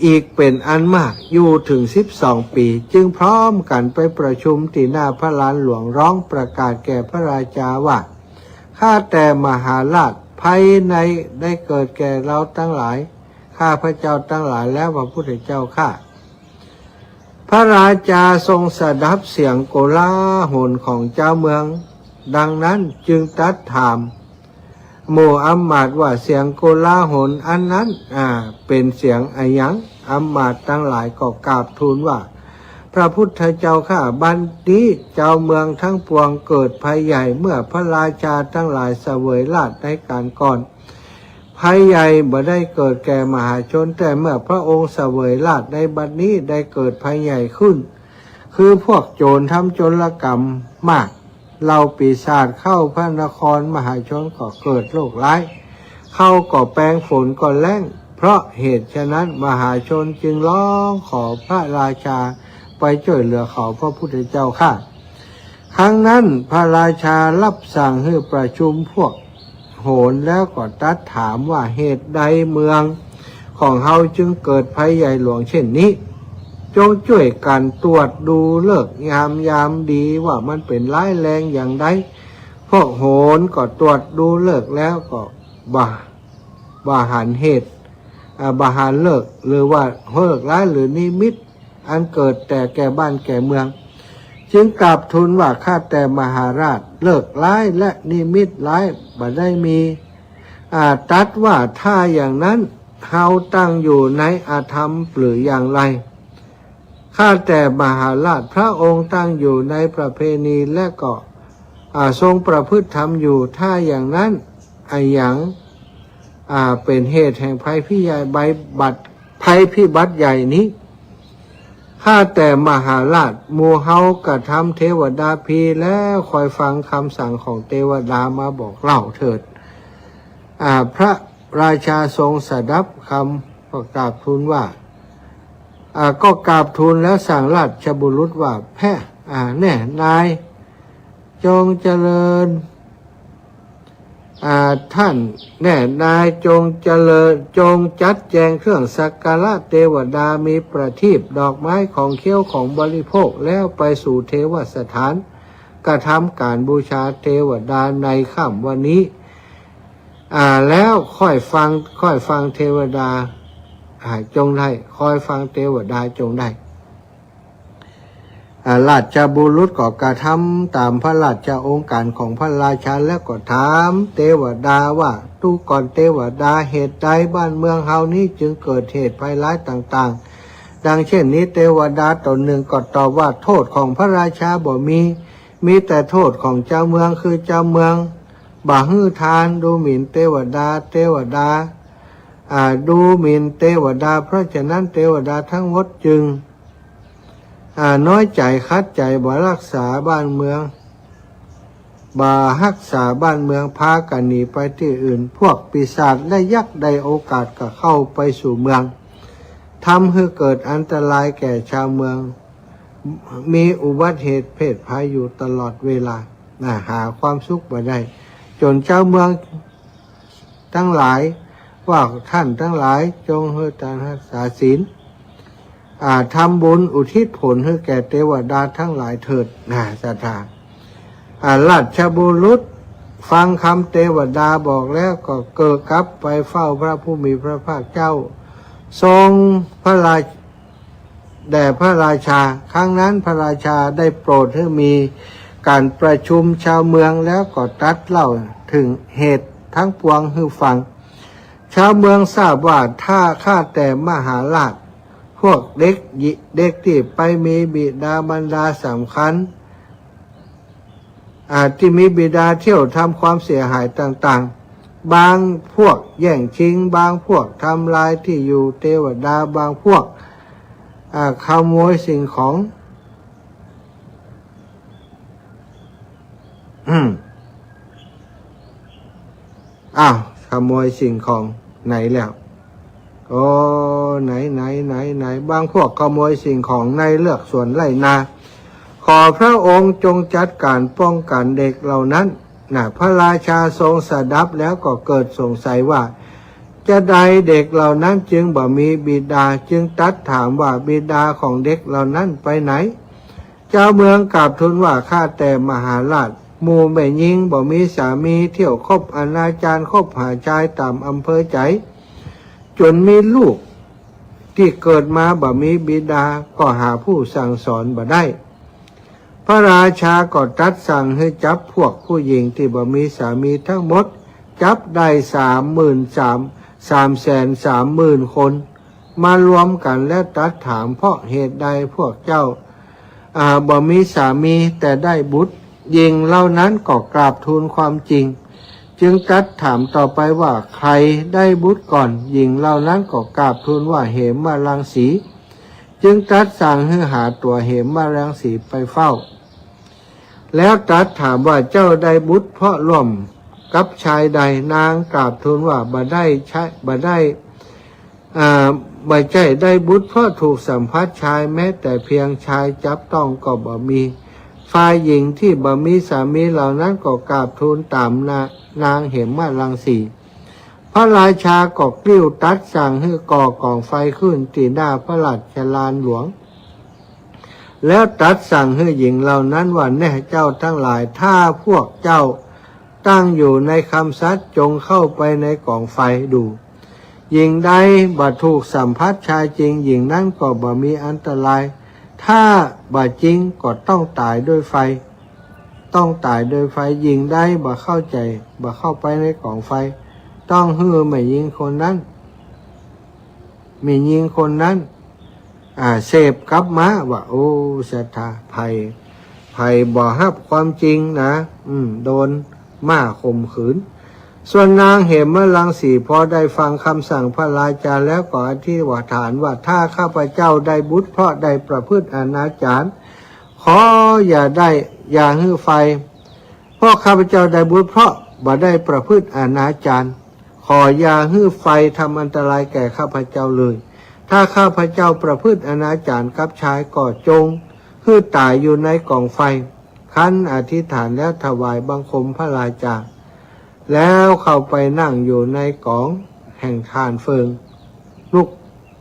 อีกเป๋นอันมาก อยู่เถิงสิบสองปี จึงพร้อมกั๋นไปประชุมตี้หน้าพระลานหลวง ร้องประกาศแก่พระราชาว่า ข้าแต่มหาราช ภัยใดได้เกิดแก่เราตังหลาย ข้าพเจ้าตังหลายแล้ว พระพุทธเจ้าข้า พระราชาทรงสดับเสียงโกลาหลของจาวเมือง ดังนั้นจึงตรัสถาม หมู่อำมาตย์ว่า เสียงโกลาหลอันนั้น อ่า เป๋นเสียงอะหยัง อำมาตย์ตังหลายก็กราบทูลว่า พระพุทธเจ้าข้า บัดนี้จาวเมืองทั้งปวงเกิดภัยใหญ่ เมื่อพระราชาตังหลายเสวยราชย์ในก๋านก่อน ภัยใหญ่บ่ได้เกิดแก่มหาชน แต่เมื่อพระองค์เสวยราชย์ในบัดนี้ได้เกิดภัยใหญ่ขึ้น คือพวกโจ๋รทำโจ๋รกรรมมาก เหล่าปีศาจเข้าพระนคร มหาชนก็เกิดโรคร้าย ข้าวก็แปง ฝนก็แล้ง เพราะเหตุฉะนั้นมหาชนจึงร้องขอพระราชาไปจ้วยเหลือเขา พระพุทธเจ้าข้า ครั้งนั้นพระราชารับสั่งหื้อประชุมพวกโหรแล้วก็ตรัสถามว่า เหตุใดเมืองของเฮาจึงเกิดภัยใหญ่หลวงเช่นนี้ จงจ้วยกั๋นตรวจดูฤกษ์ยาม ยามดีว่ามันเป๋นร้ายแรงอย่างใด พวกโหรก็ตรวจดูฤกษ์แล้วก็บ่ บ่หันเหตุ อ่า บ่หันฤกษ์ หรือว่าฤกษ์ร้ายหรือนิมิตอันเกิดแต่แก่บ้านแก่เมือง จึงกราบทูลว่า ข้าแต่มหาราช ฤกษ์ร้ายและนิมิตร้ายบ่ได้มี อ่า ตรัสว่า ถ้าอย่างนั้นเฮาตั้งอยู่ในอธรรมหรืออย่างไร ข้าแต่มหาราช พระองค์ตั้งอยู่ในประเพณีและก็ อ่า ทรงประพฤติธรรมอยู่ ถ้าอย่างนั้นอะหยัง อ่า เป๋นเหตุแห่งภัยพิบัติใหญ่ ภัยพิบัติใหญ่นี้ ข้าแต่มหาราช หมู่เฮากระทำเทวดาพีแล้ว คอยฟังคำสั่งของเทวดามาบอกเล่าเถิด อ่า พระราชาทรงสดับคำก็กราบทูลว่า อ่า ก็กราบทูลแล้วสั่งราชบุรุษว่า แพะ อ่า แน่นาย จงเจริญ อ่า ท่านแน่นาย จงเจริญ จงจัดแจงเครื่องสักการะเตวดา มีประทีป ดอกไม้ ของเคี้ยว ของบริโภค แล้วไปสู่เทวสถาน กระทำการบูชาเตวดาในค่ำวันนี้ อ่า แล้วค่อยฟัง ค่อยฟังเตวดา อ่า จงได้ ค่อยฟังเตวดาจงได้ อ่า ราชบุรุษก็กระทำตามพระราชโองการของพระราชา แล้วก็ถามเตวดาว่า ดูก่อนเตวดา เหตุใดบ้านเมืองเฮานี้จึงเกิดเหตุภัยร้ายต่างๆ ดังเช่นนี้ เตวดาตนหนึ่งก็ตอบว่า โทษของพระราชาบ่มี มีแต่โทษของจาวเมือง คือจาวเมืองบ่หื้อทาน ดูหมิ่นเตวดา เตวดา อ่า ดูหมิ่นเตวดา เพราะฉะนั้นเตวดาทั้งหมดจึง อ่า น้อยใจ๋ขัดใจ๋ บ่ฮักษาบ้านเมือง บ่ฮักษาบ้านเมือง พากั๋นหนีไปตี้อื่น พวกปีศาจและยักษ์ได้โอกาสก็เข้าไปสู่เมือง ทำหื้อเกิดอันตรายแก่จาวเมือง มีอุบัติเหตุเพศภัยอยู่ตลอดเวลา น่ะ หาความสุขบ่ได้ จ๋นจาวเมือง ตังหลาย ว่าท่านตังหลายจงหื้อตานฮักษาศีล อ่า ทำบุญอุทิศผลหื้อแก่เตวดาตังหลายเถิด น่ะ ศรัทธา อ่า ราชบุรุษฟังกำเตวดาบอกแล้วก็เกิดกลับไปเฝ้าพระผู้มีพระภาคเจ้า ทรงพระราช แด่พระราชา ครั้งนั้นพระราชาได้โปรดหื้อมีก๋านประชุมจาวเมือง แล้วก็ตรัสเล่าเถิงเหตุตังปวงหื้อฟัง จาวเมืองทราบว่า ถ้าข้าแต่มหาราช พวกเด็กหญิ- เด็กตี้ไปมีบิดามารดาสำคัญ อ่า ตี้มีบิดาเที่ยวทำความเสียหายต่างๆ บางพวกแย่งชิง บางพวกทำลายตี้อยู่เตวดา บางพวก อ่า ขโมยสิ่งของ อืม อ้าว ขโมยสิ่งของไหนแล้ว โอ้ ไหน ไหน ไหน ไหน บางพวกขโมยสิ่งของในเฮือนสวนไร่นา ขอพระองค์จงจัดการป้องกันเด็กเหล่านั้น น่ะ พระราชาทรงสดับแล้วก็เกิดสงสัยว่า จาใดเด็กเหล่านั้นจึงบ่มีบิดา จึงตรัสถามว่า บิดาของเด็กเหล่านั้นไปไหน จาวเมืองกราบทูลว่า ข้าแต่มหาราช หมู่แม่ญิงบ่มีสามี เที่ยวคบอนาจาร คบหาชายตามอำเภอใจ๋ จ๋นมีลูกตี้เกิดมาบ่มีบิดา ก็หาผู้สั่งสอนบ่ได้ พระราชาก็ตรัสสั่งหื้อจับพวกผู้ญิงตี้บ่มีสามีตังหมด จับได้สามหมื่นสาม สามแสนสามหมื่นคน มารวมกั๋นแล้วตรัสถาม เพราะเหตุใดพวกเจ้า อ่า บ่มีสามีแต่ได้บุตร ญิงเหล่านั้นก็กราบทูลความจริง จึงตรัสถามต่อไปว่า ใครได้บุตรก่อน ญิงเหล่านั้นก็กราบทูลว่า เหมรังสี จึงตรัสสั่งหื้อหาตั๋วเหมรังสีไปเฝ้า แล้วตรัสถามว่า เจ้าได้บุตรเพราะร่วมกับชายใด นางกราบทูลว่า บ่ได้ใช่ บ่ได้ อ่า บ่ใจ้ได้บุตรเพราะถูกสัมผัสชาย แม้แต่เพียงชายจับต้องก็บ่มี ฝ่ายญิงตี้บ่มีสามีเหล่านั้นก็กราบทูลต๋ามนา- นางเหมรังสี พระราชาก็กริ้วตรัสสั่งหื้อก่อกองไฟขึ้นตี้หน้าพระราชลานหลวง แล้วตรัสสั่งหื้อญิงเหล่านั้นว่า แน่เจ้าตังหลาย ถ้าพวกเจ้าตั้งอยู่ในคำสัตย์ จงเข้าไปในกองไฟดู ญิงใดบ่ถูกสัมผัสชายจริง ญิงนั้นก็บ่มีอันตราย ถ้าบ่จริงก็ต้องต๋ายด้วยไฟ ต้องต๋ายด้วยไฟ ญิงใดบ่เข้าใจ๋ บ่เข้าไปในกองไฟ ต้องหื้อแม่ญิงคนนั้น แม่ญิงคนนั้น อ่า เสพกลับมาว่า โอ้ ศรัทธา ใผ ใผบ่ฮับความจริงนะ อืม โดนม้าข่มขืน ส่วนนางเหมรังสีพอได้ฟังคำสั่งพระราชาแล้วก็อธิษฐานว่า ถ้าข้าพเจ้าได้บุตรเพราะได้ประพฤติอนาจาร ขออย่าได้ อย่าหื้อไฟ เพราะข้าพเจ้าได้บุตรเพราะบ่ได้ประพฤติอนาจาร ขออย่าหื้อไฟทำอันตรายแก่ข้าพเจ้าเลย ถ้าข้าพเจ้าประพฤติอนาจารกับชายก็จงหื้อต๋ายอยู่ในกองไฟ ครั้นอธิษฐานแล้วถวายบังคมพระราชา แล้วเข้าไปนั่งอยู่ในก๋องแห่งถ่านเฟือง ลุก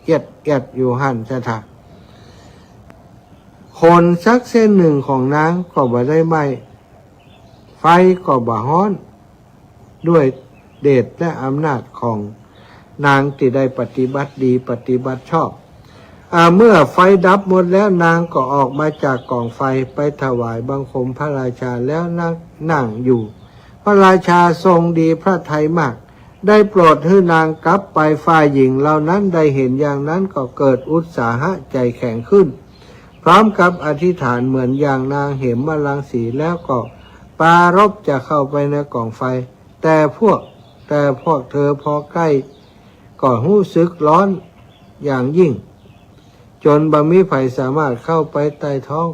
เอียดเอียดอยู่หั้นเสถา ขนสักเส้นหนึ่งของนางก็บ่ได้ไหม้ ไฟก็บ่ฮ้อน ด้วยเดชและอำนาจของนางที่ได้ปฏิบัติดีปฏิบัติชอบ อ่า เมื่อไฟดับหมดแล้วนางก็ออกมาจากก๋องไฟไปถวายบังคมพระราชาแล้วนั่ง นั่งอยู่ พระราชาทรงดีพระทัยมาก ได้โปรดหื้อนางกลับไป ฝ่ายหญิงเหล่านั้นได้เห็นอย่างนั้นก็เกิดอุตสาหะใจแข็งขึ้น พร้อมกับอธิษฐานเหมือนอย่างนางเหมรังสี แล้วก็ปรารภจะเข้าไปในก๋องไฟ แต่พวก แต่พวกเธอพอใกล้ก็รู้สึกร้อนอย่างยิ่ง จนบ่มีใผสามารถเข้าไปใต้ท้อง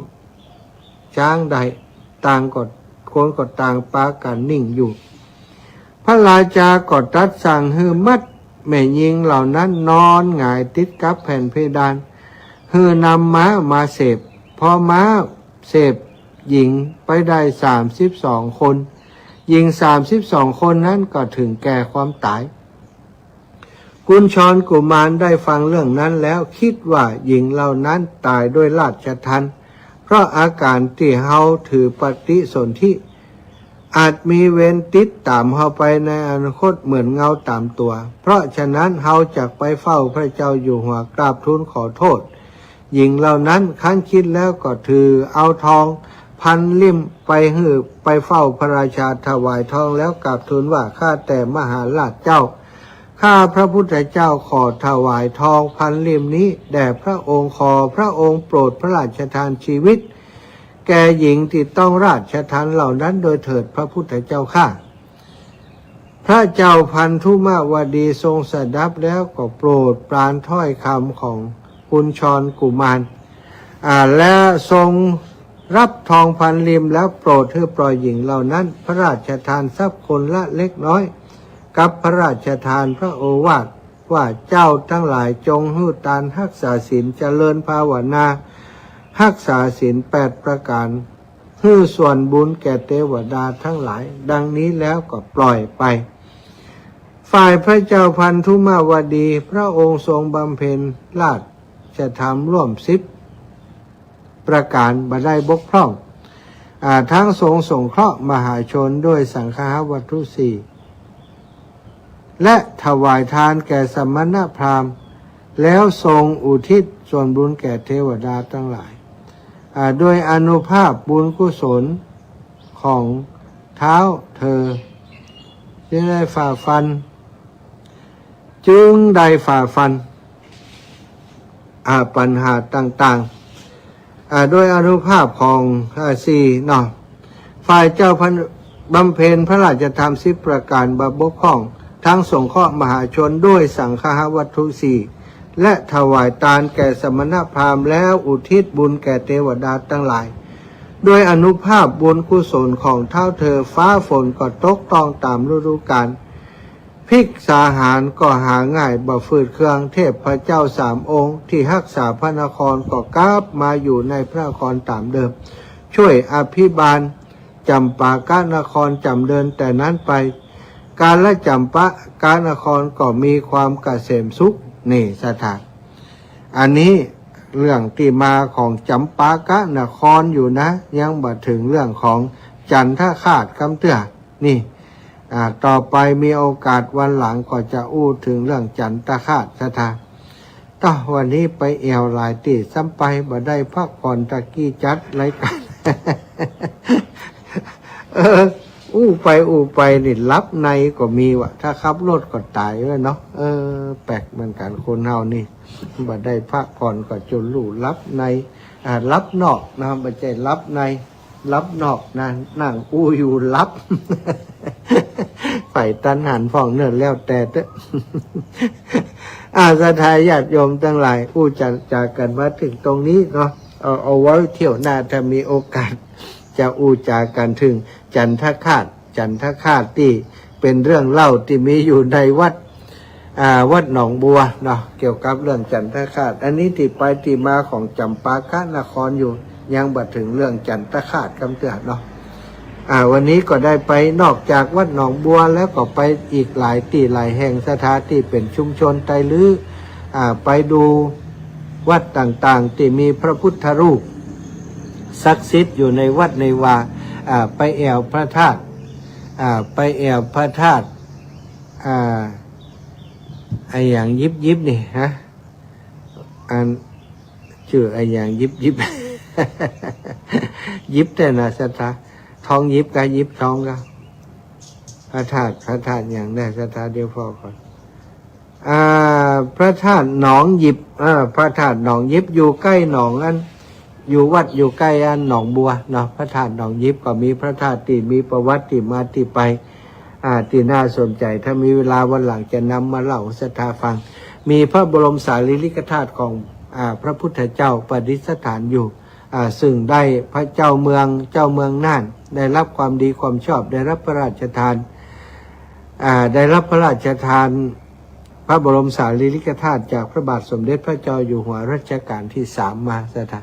ช้างได้ ต่างก็ คนก็ต่างปากั๋นนิ่งอยู่ พระราชาก็ตรัสสั่งหื้อมัดแม่ญิงเหล่านั้นนอนหงายติดกับแผ่นเพดาน หื้อนำม้ามาเสพ พอม้าเสพหญิงไปได้สามสิบสองคน หญิงสามสิบสองคนนั้นก็ถึงแก่ความต๋าย กุญชรกุมารได้ฟังเรื่องนั้นแล้วคิดว่าหญิงเหล่านั้นต๋ายด้วยราชทัณฑ์ เพราะอาก๋านตี้เฮาถือปฏิสนธิ อาจมีเวรติดต๋ามเฮาไปในอนาคตเหมือนเงาต๋ามตั๋ว เพราะฉะนั้นเฮาจักไปเฝ้าพระเจ้าอยู่หัวกราบทูลขอโทษ หญิงเหล่านั้นครั้นคิดแล้วก็ถือเอาทองพันลิ่มไปหื้อ ไปเฝ้าพระราชาถวายทองแล้วกราบทูลว่า ข้าแต่มหาราชเจ้า ข้าพระพุทธเจ้าขอถวายทองพันลิ่มนี้แด่พระองค์ ขอพระองค์โปรดพระราชทานชีวิต แก่หญิงที่ต้องราชทัณฑ์เหล่านั้นโดยเถิดพระพุทธเจ้าข้า พระเจ้าพันธุมวดีทรงสดับแล้วก็โปรดปรานถ้อยคำของกุญชรกุมาร อ่า และทรงรับทองพันลิ่มแล้วโปรดหื้อปล่อยหญิงเหล่านั้น พระราชทานทรัพย์คนละเล็กน้อย กับพระราชทานพระโอวาทว่า เจ้าทั้งหลายจงหื้อตานฮักษาศีลเจริญภาวนา ฮักษาศีลแปดประก๋าน หื้อส่วนบุญแก่เตวดาทั้งหลาย ดังนี้แล้วก็ปล่อยไป ฝ่ายพระเจ้าพันธุมวดี พระองค์ทรงบำเพ็ญราชธรรมร่วมสิบประก๋านบ่ได้บกพร่อง อ่า ทั้งทรงสงเคราะห์มหาชนด้วยสังฆาวัตถุสี่ และถวายทานแก่สมณพราหมณ์ แล้วทรงอุทิศส่วนบุญแก่เทวดาทั้งหลาย อ่า โดยอานุภาพบุญกุศลของท้าวเธอ จึงได้ฝ่าฟัน จึงได้ฝ่าฟัน อ่า ปัญหาต่างๆ อ่า โดยอานุภาพของ อ่า สี่เนาะ ฝ่ายเจ้าพัน บำเพ็ญพระราชธรรมสิบประก๋านบ่บกพร่อง ทั้งสงเคราะห์มหาชนด้วยสังฆาวัตถุสี่ และถวายตานแก่สมณพราหมณ์ แล้วอุทิศบุญแก่เทวดาทั้งหลาย โดยอานุภาพบุญกุศลของท้าวเธอ ฟ้าฝนก็ตกต้องต๋ามฤดูกาล ภิกษาหารก็หาง่ายบ่ฝืดเคือง เทพเจ้าสามองค์ที่ฮักษาพระนครก็กลับมาอยู่ในพระนครต๋ามเดิม ช่วยอภิบาลจำปากนครจ๋ำเริญแต่นั้นไป กาลจำปากนครก็มีความเกษมสุข นี่เสถา อันนี้เรื่องตี้มาของจำปากนครอยู่นะ ยังบ่เถิงเรื่องของจันทคราสกำเตื้อ นี่ อ่า ต่อไปมีโอกาสวันหลังก็จะอู้เถิงเรื่องจันทคราสเสถา ตอ วันนี้ไปแอ่วหลายตี้ซ้ำไป บ่ได้พักผ่อนตะกี้จัดรายก๋าน เออ อู้ไปอู้ไปนี่หลับในก็มีวะ ถ้าขับรถก็ต๋ายแล้วเนาะ เออ แปลกเหมือนกั๋นคนเฮานี่ บ่ได้พักผ่อนก็จนลู่หลับใน อ่า หลับนอกนะ บ่ใจ้หลับใน หลับนอกนะ นั่งอู้อยู่หลับ ใฝ่ตันหันพ่องเนิ่นแล้วแต่เต๊อะ อ่า ศรัทธาญาติโยมตังหลาย อู้จ๋า จ๋ากั๋นมาเถิงตรงนี้เนาะ เอา เอาไว้เที่ยวหน้าถ้ามีโอกาส จะอู้จ๋ากั๋นเถิงจันทคราส จันทคราสตี้เป๋นเรื่องเล่าตี้มีอยู่ในวัด อ่า วัดหนองบัวเนาะ เกี่ยวกับเรื่องจันทคราส อันนี้ตี้ไปตี้มาของจำปากนครอยู่ ยังบ่เถิงเรื่องจันตคราสกำเตื้อเนาะ อ่า วันนี้ก็ได้ไปนอกจากวัดหนองบัวแล้วก็ไปอีกหลายตี้หลายแห่ง ศรัทธาตี้เป๋นชุมชนไตลื้อ อ่า ไปดูวัดต่างๆ ตี้มีพระพุทธรูปศักดิ์สิทธิ์อยู่ในวัดในวา อ่า ไปแอ่วพระธาตุ อ่า ไปแอ่วพระธาตุ อ่า อะหยังยิบๆ นี่ฮะ อัน จื้ออะหยังยิบๆ ยิบแต๊นะศรัทธา ทองยิบกา ยิบทองกา พระธาตุ พระธาตุหยังแน่ศรัทธา เดี๋ยวผ่อก่อน อ่า พระธาตุหนองยิบ อ่า พระธาตุหนองยิบอยู่ใก้หนองอัน อยู่วัดอยู่ใก้อันหนองบัวเนาะ พระธาตุหนองยิบก็มีพระธาตุตี้มีประวัติตี้มาตี้ไป อ่า ตี้น่าสนใจ๋ ถ้ามีเวลาวันหลังจะนำมาเล่าศรัทธาฟัง มีพระบรมสารีริกธาตุของ อ่า พระพุทธเจ้าประดิษฐานอยู่ อ่า ซึ่งได้พระเจ้าเมือง เจ้าเมืองน่าน ได้รับความดีความชอบ ได้รับพระราชทาน อ่า ได้รับพระราชทาน พระบรมสารีริกธาตุจากพระบาทสมเด็จพระเจ้าอยู่หัวรัชกาลตี้สามมาศรัทธา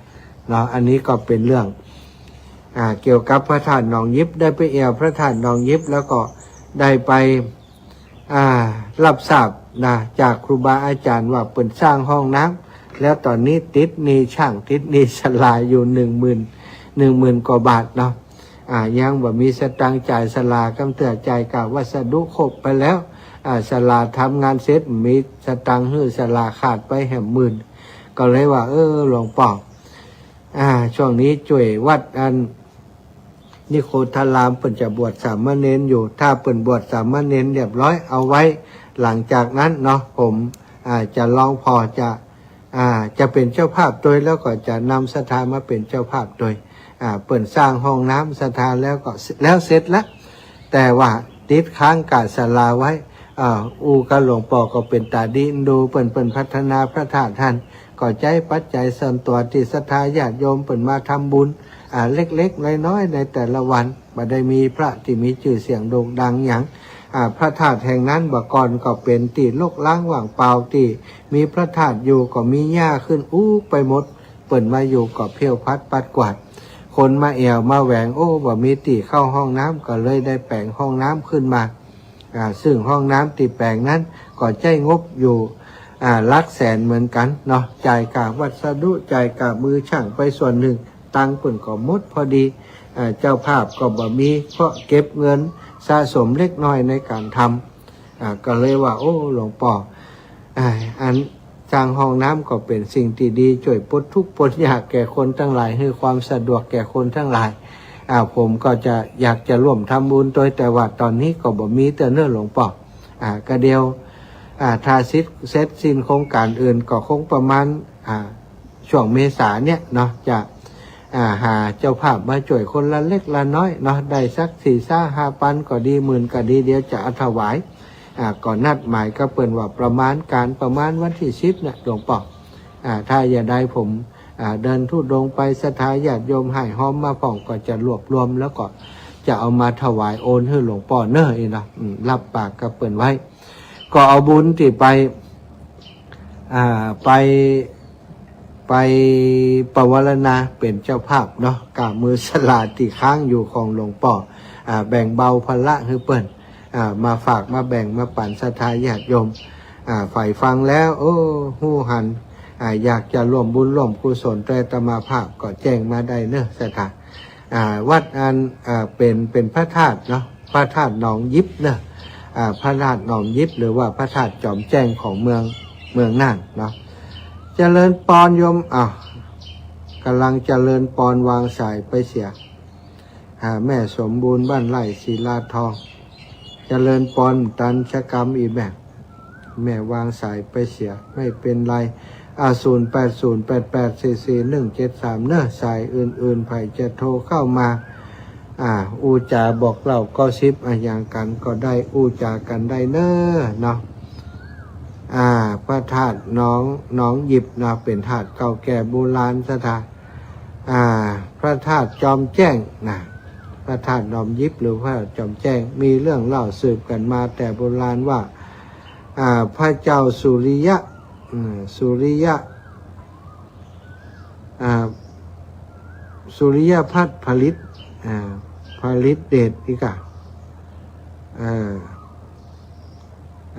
เนาะ อันนี้ก็เป๋นเรื่อง อ่า เกี่ยวกับพระธาตุหนองยิบ ได้ไปแอ่วพระธาตุหนองยิบ แล้วก็ได้ไป อ่า รับทราบนะ จากครูบาอาจ๋ารย์ว่าเปิ้นสร้างห้องน้ำ แล้วต๋อนนี้ติดหนี้ช่าง ติดหนี้ศาลาอยู่หนึ่งหมื่น หนึ่งหมื่นกว่าบาทเนาะ อ่า ยังบ่มีสตางค์จ่ายศาลากำเตื้อ จ่ายก้าวัสดุครบไปแล้ว อ่า ศาลาทำงานเสร็จ มีสตางค์หื้อศาลาขาดไปแหมหมื่น ก็เลยว่า เออ หลวงป้อ อ่า ช่วงนี้จ้วยวัดอัน นิโคธารามเปิ้นจะบวชสามเณรอยู่ ถ้าเปิ้นบวชสามเณรเรียบร้อย เอาไว้หลังจากนั้นเนาะ ผม อ่า จะลองผ่อ จะ อ่า จะเป๋นเจ้าภาพตวย แล้วก็จะนำศรัทธามาเป๋นเจ้าภาพตวย อ่า เปิ้นสร้างห้องน้ำศรัทธาแล้วก็ แล้วเสร็จละ แต่ว่าติดค้างก้าศาลาไว้ อ่า อู้กับหลวงป้อก็เป๋นต๋าดีดูเปิ้น เปิ้นพัฒนาพระธาตุหั้น ก็ใจ๊ปัจจัยส่วนตั๋วตี้ศรัทธาญาติโยมเปิ้นมาทำบุญ อ่า เล็กๆ น้อยๆ ในแต่ละวัน บ่ได้มีพระตี้มีจื้อเสียงโด่งดังหยัง อ่า พระธาตุแห่งนั้นบ่าก่อนก็เป๋นตี้รกร้างว่างเปล่า ตี้มีพระธาตุอยู่ก็มีหญ้าขึ้นอุกไปหมด เปิ้นมาอยู่ก็เพี้ยวพลัดปัดกวาด คนมาแอ่วมาแหวง โอ้ บ่มีตี้เข้าห้องน้ำ ก็เลยได้แป๋งห้องน้ำขึ้นมา อ่า ซึ่งห้องน้ำตี้แป๋งนั้นก็ใจ๊งบอยู่ อ่า หลักแสนเหมือนกั๋นเนาะ จ่ายก้าวัสดุ จ่ายก้ามือช่างไปส่วนนึ่ง ตังค์เปิ้นก็หมดพอดี อ่า เจ้าภาพก็บ่มี เพราะเก็บเงินสะสมเล็กน้อยในก๋านทำ อ่า ก็เลยว่า โอ้ หลวงป้อ อ่า อันสร้างห้องน้ำก็เป๋นสิ่งตี้ดี จ้วยปลดทุกข์ปลดยากแก่คนตังหลาย หื้อความสะดวกแก่คนตังหลาย อ่า ผมก็จะอยากจะร่วมทำบุญตวย แต่ว่าต๋อนนี้ก็บ่มีเตื้อเน่อหลวงป้อ อ่า ก็เดี๋ยว อ่า ถ้าเสร็จ เสร็จสิ้นโครงก๋านอื่นก็คงประมาณ อ่า ช่วงเมษาเนี่ยเนาะ จะ อ่า หาเจ้าภาพมาจ้วยคนละเล็กละน้อยเนาะ ได้สักสี่ซาห้าปันก็ดี หมื่นก็ดี เดี๋ยวจะเอาถวาย อ่า ก็นัดหมายกับเปิ้นว่าประมาณก๋านประมาณวันตี้สิบเนี่ยหลวงป้อ อ่า ถ้าจะได้ผม อ่า เดินธุดงค์ไป ศรัทธาญาติโยมห้อมมาพ่องก็จะรวบรวม แล้วก็จะเอามาถวายโอนหื้อหลวงป้อเน่อ อี้เนาะ อืม รับปากกับเปิ้นไว้ ก็เอาบุญตี้ไป อ่า ไป ไปปวารณาเป๋นเจ้าภาพเนาะ ก้ามือศาลาตี้ค้างอยู่ของหลวงป้อ อ่า แบ่งเบาภาระหื้อเปิ้น อ่า มาฝากมาแบ่งมาปั๋นศรัทธาญาติโยม อ่า ใผฟังแล้ว โอ้ ฮู้หัน อ่า อยากจะร่วมบุญร่วมกุศลตวยอาตมาภาพก็แจ้งมาได้เน่อศรัทธา อ่า วัดอัน อ่า เป๋น เป๋นพระธาตุเนาะ พระธาตุหนองยิบเน่อ อ่า พระธาตุหนองยิบ หรือว่าพระธาตุจอมแจ้งของเมือง เมืองน่านเนาะ เจริญปอนโยม อ้าว ก๋ำลังเจริญปอนวางสายไปเสีย หาแม่สมบูรณ์บ้านไร่ศิลาทอง เจริญปอนตันชะกำอีกแม่ แม่วางสายไปเสีย ไม่เป็นไร อ่า ศูนย์แปดศูนย์แปดแปดสี่สี่หนึ่งเจ็ดสาม เน่อ สายอื่นๆ ใผจะโทรเข้ามา อ่า อู้จ๋าบอกเล่ากอสซิปอะหยังกั๋นก็ได้ อู้จ๋ากั๋นได้เน่อเนาะ อ่า พระธาตุหนอง หนองหยิบนะ เป๋นธาตุเก่าแก่โบราณศรัทธา อ่า พระธาตุจอมแจ้งนะ พระธาตุหนองหยิบหรือพระธาตุจอมแจ้ง มีเรื่องเล่าสืบกั๋นมาแต่โบราณว่า อ่า พระเจ้าสุริยะ อืม สุริยะ อ่า สุริยพัฒน์ผลิต อ่า ผลิตเดชอีกอะ อ่า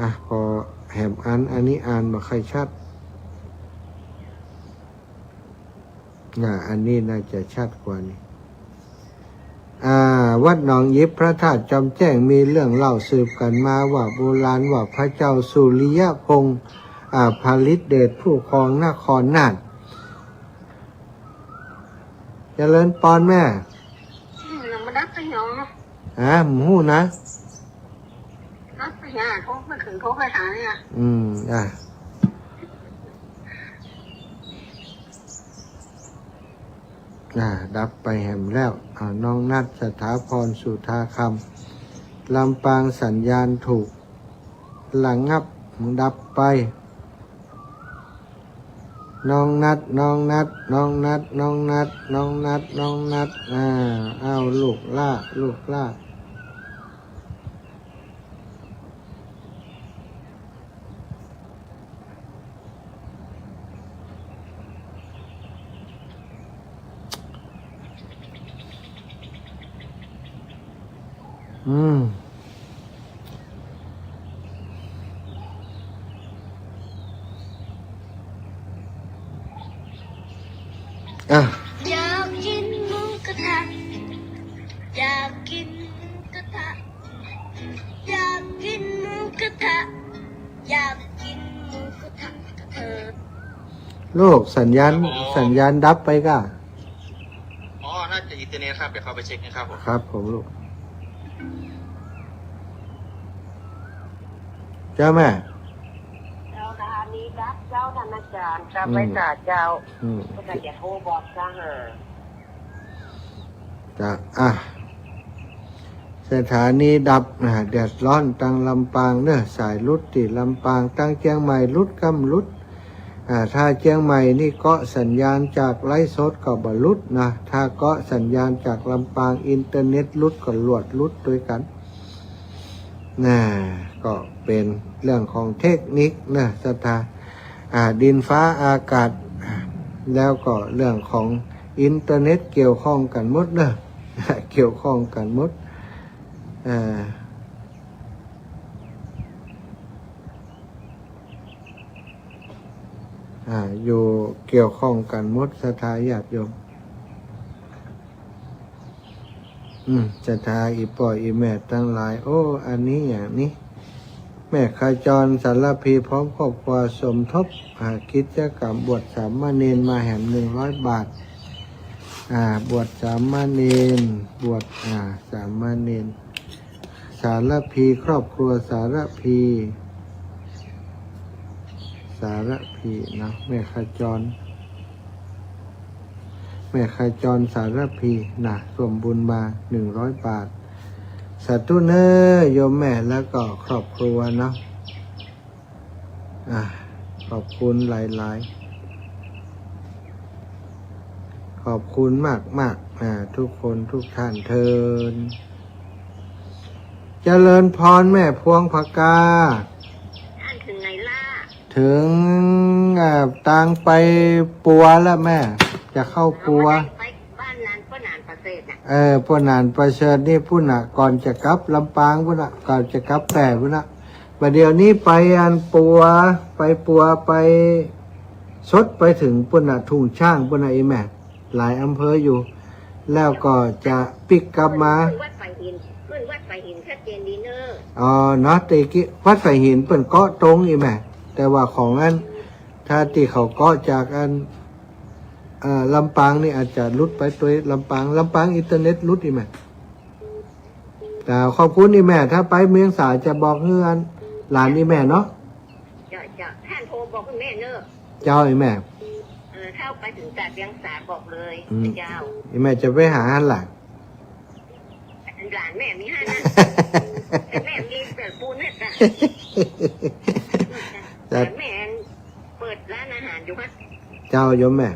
อ่ะ ผ่อแหมอัน อันนี้อ่านบ่ค่อยชัด อ่า อันนี้น่าจะชัดกว่านี้ อ่า วัดหนองหยิบพระธาตุจอมแจ้ง มีเรื่องเล่าสืบกั๋นมาว่าโบราณว่าพระเจ้าสุริยพงษ์ อ่า ผลิตเดชผู้ครองนครน่าน เจริญปอนแม่ อืม ยังบ่ดับไปหยัง ฮะ บ่ฮู้นะ ดับไปหยัง โทรมาถึง โทรไปหาเนี่ย อืม อ่ะ อ่า ดับไปแหมแล้ว อ่า น้องนัท สถาพร สุธาคำ ลำปางสัญญาณถูกระงับ ดับไป น้องนัท น้องนัท น้องนัท อ่า อ้าว ลูกหล้า ลูกหล้า อืม อ่ะ อยากกินหมูกระทะ อยากกินหมูกระทะ อยากกินหมูกระทะ อยากกินหมูกระทะกับเธอ ลูก สัญญาณ ครับผม สัญญาณดับไปก่ะ อ๋อ น่าจะอินเทอร์เน็ตครับ เดี๋ยวเข้าไปเช็คนะครับผม ครับผมลูก เจ้าแม่ เจ้า สถานีดับเจ้า ท่านอาจารย์ กลับไป อืม สาเจ้า อืม ก็จะโทรบอกเจ้าหา จ้ะ อ่ะ สถานีดับ อ่า เดือดร้อนตังลำปางเนอะ สายหลุดตี้ลำปาง ตังเจียงใหม่หลุดกำหลุด อ่า ถ้าเจียงใหม่นี่เกาะสัญญาณจากไลฟ์สดก็บ่หลุดนะ ถ้าเกาะสัญญาณจากลำปาง อินเทอร์เน็ตหลุดก็ลวดหลุดตวยกั๋น น่ะ ก็เป๋นเรื่องของเทคนิคเนอะ ศรัทธา อ่า ดินฟ้าอากาศ อ่า แล้วก็เรื่องของอินเทอร์เน็ตเกี่ยวข้องกั๋นหมดเนอะ เกี่ยวข้องกั๋นหมด อ่า อ่า อยู่เกี่ยวข้องกั๋นหมด ศรัทธาญาติโยม อืม ศรัทธาอี่ป้ออี่แม่ตังหลาย โอ้ อันนี้อย่างนี้ แม่ขจร สารภี พร้อมครอบครัวสมทบ อ่า กิจกรรมบวชสามเณรมาแหมหนึ่งร้อยบาท อ่า บวชสามเณร บวช อ่า สามเณร สารภี ครอบครัวสารภี สารภีเนาะ แม่ขจร แม่ขจร สารภีนะ ร่วมบุญมาหนึ่งร้อยบาท สาธุเนอะโยมแม่ แล้วก็ครอบครัวเนาะ อ่ะ ขอบคุณหลายๆ ขอบคุณมากๆ อ่า ทุกคนทุกท่านเทิน เจริญพรแม่พวงผกา ท่านถึงไหนล่ะ ถึง อ่า ตางไปปัวแล้วแม่ จะเข้าปัว เอาว่าได้ไปบ้านนั้นป้อหนานประเสริฐน่ะ เออ ป้อหนานประเสริฐนี่ปุ้นน่ะ ก่อนจะกลับลำปางปุ้นน่ะ ก่อนจะกลับแป้ปุ้นน่ะ บ่าเดี่ยวนี้ไปอันปัว ไปปัว ไปสดไปถึงปุ้นน่ะ ทุ่งช้างปุ้นน่ะ อีแม่ หลายอำเภออยู่ แล้วก็จะปิ๊กกลับมา ขึ้นวัดฝายหิน ขึ้นวัดฝายหินชัดเจนดีเนอะ อ๋อ เนาะ ตะกี้วัดฝายหินเปิ้นเกาะตง อีแม่ แต่ว่าของอัน ถ้าตี้เขาเกาะจากอัน เอ่อ ลำปางนี่อาจจะหลุดไปตวย ลำปาง ลำปางอินเทอร์เน็ตหลุด อีแม่ จ้า ขอบคุณ อีแม่ ถ้าไปเวียงสาจะบอกหื้ออันหลาน อีแม่เนาะ เจ้า เจ้า ท่านโทรบอกคุณแม่เนอะ เจ้า อีแม่ เออ ถ้าไปถึงตาดเวียงสาบอกเลย อืม เจ้า อีแม่จะไปหาหั้นล่ะ หลานแม่มีหั้นน่ะ แต่แม่มีแต่ปูนเนี่ยจ้ะ จ้ะ หลานแม่เปิดร้านอาหารอยู่ฮะ เจ้า โยมแม่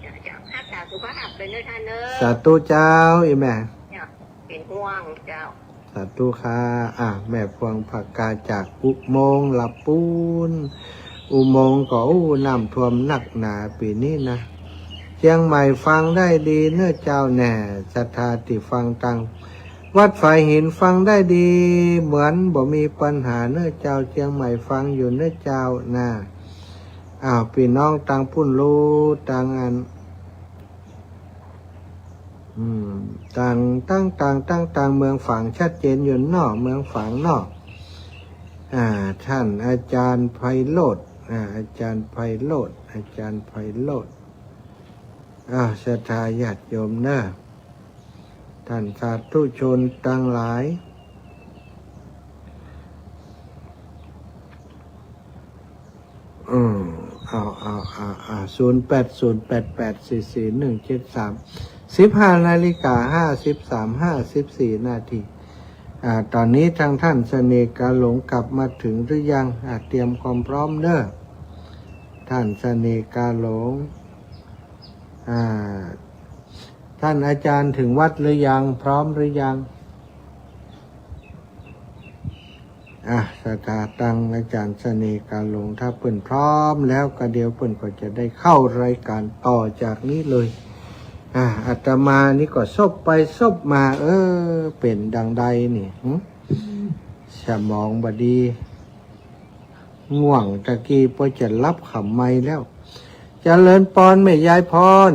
เจ้า เจ้า รักษาสุขภาพไปเนอะท่านเนอะ สาธุเจ้า อีแม่ เจ้า เป๋นห่วงเจ้า สาธุค่ะ อ่ะ แม่พวงผกาจากอุโมงค์ละปูน อุโมงค์ก็ อู้ น้ำท่วมนักหนาปี๋นี้นะ เจียงใหม่ฟังได้ดีเน่อเจ้า แน่ ศรัทธาตี้ฟังตางวัดฝายหินฟังได้ดี เหมือนบ่มีปัญหาเน่อเจ้า เจียงใหม่ฟังอยู่เน่อเจ้า น่ะ อ้าว ปี้น้องตางปุ้นฮู้ ตางอัน อืม ตาง ตาง ตาง ตาง ตางเมืองฝางชัดเจนอยู่เนาะ เมืองฝางเนาะ อ่า ท่านอาจารย์ไพโรจน์ อ่า อาจารย์ไพโรจน์ อาจารย์ไพโรจน์ อ่า ศรัทธาญาติโยมเน่อ ท่านสาธุชนตังหลาย อืม เอา เอา เอา เอา ศูนย์แปดศูนย์แปดแปดสี่สี่หนึ่งเจ็ดสาม สิบห้านาฬิกาห้าสิบสาม ห้าสิบสี่นาที อ่า ต๋อนนี้ตางท่านเสน่ห์กาหลงกลับมาเถิงหรือยัง อ่า เตรียมความพร้อมเน่อ ท่านเสน่ห์กาหลง อ่า ท่านอาจารย์เถิงวัดหรือยัง พร้อมหรือยัง อ่ะ ศรัทธาตางอาจารย์เสน่ห์กาหลง ถ้าเปิ้นพร้อมแล้วก็เดี๋ยวเปิ้นก็จะได้เข้ารายการต่อจากนี้เลย อ่ะ อาตมานี่ก็ซบไปซบมา เออ เป๋นดังใดนี่ หึ สมองบ่ดี ง่วงตะกี้ปอจะหลับขำไมแล้ว เจริญปอนแม่ยายพร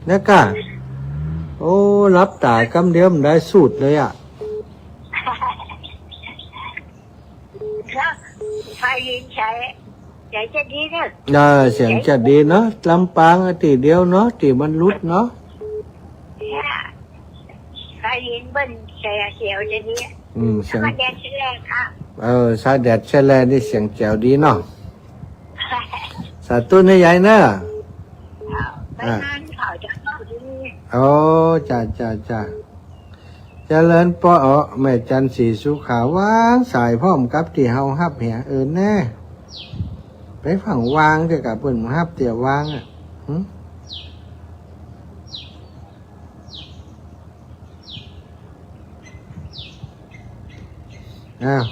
แล้วก็ โอ้ หลับต๋ายกำเดียวมันได้สูตรเลยอะ ใครยินใช้ เสียงจะดีเน่อ เออ เสียงจะดีเนาะ ลำปางอะตี้เดียวเนาะ ตี้มันหลุดเนาะ เนี่ย ใครยินเปิ้นเสียงเสียวจะดี อืม เสียง แล้วก็แดดแสลงค่ะ เออ สายแดดแสลงนี่เสียงแจ๋วดีเนาะ สาธุนะยายเนอะ ไปงานเขาจะเข้าที่นี่ โอ้ จ้า จ้า จ้า เจริญปอน อ๋อ แม่จันทร์ศรีสุขาวางสายพร้อมกับตี้เฮาฮับเหีย เออแน่ ไปฟั่งวางเตื้อกะเปิ้นฮับเตื้อวางอะ หึ อ้าว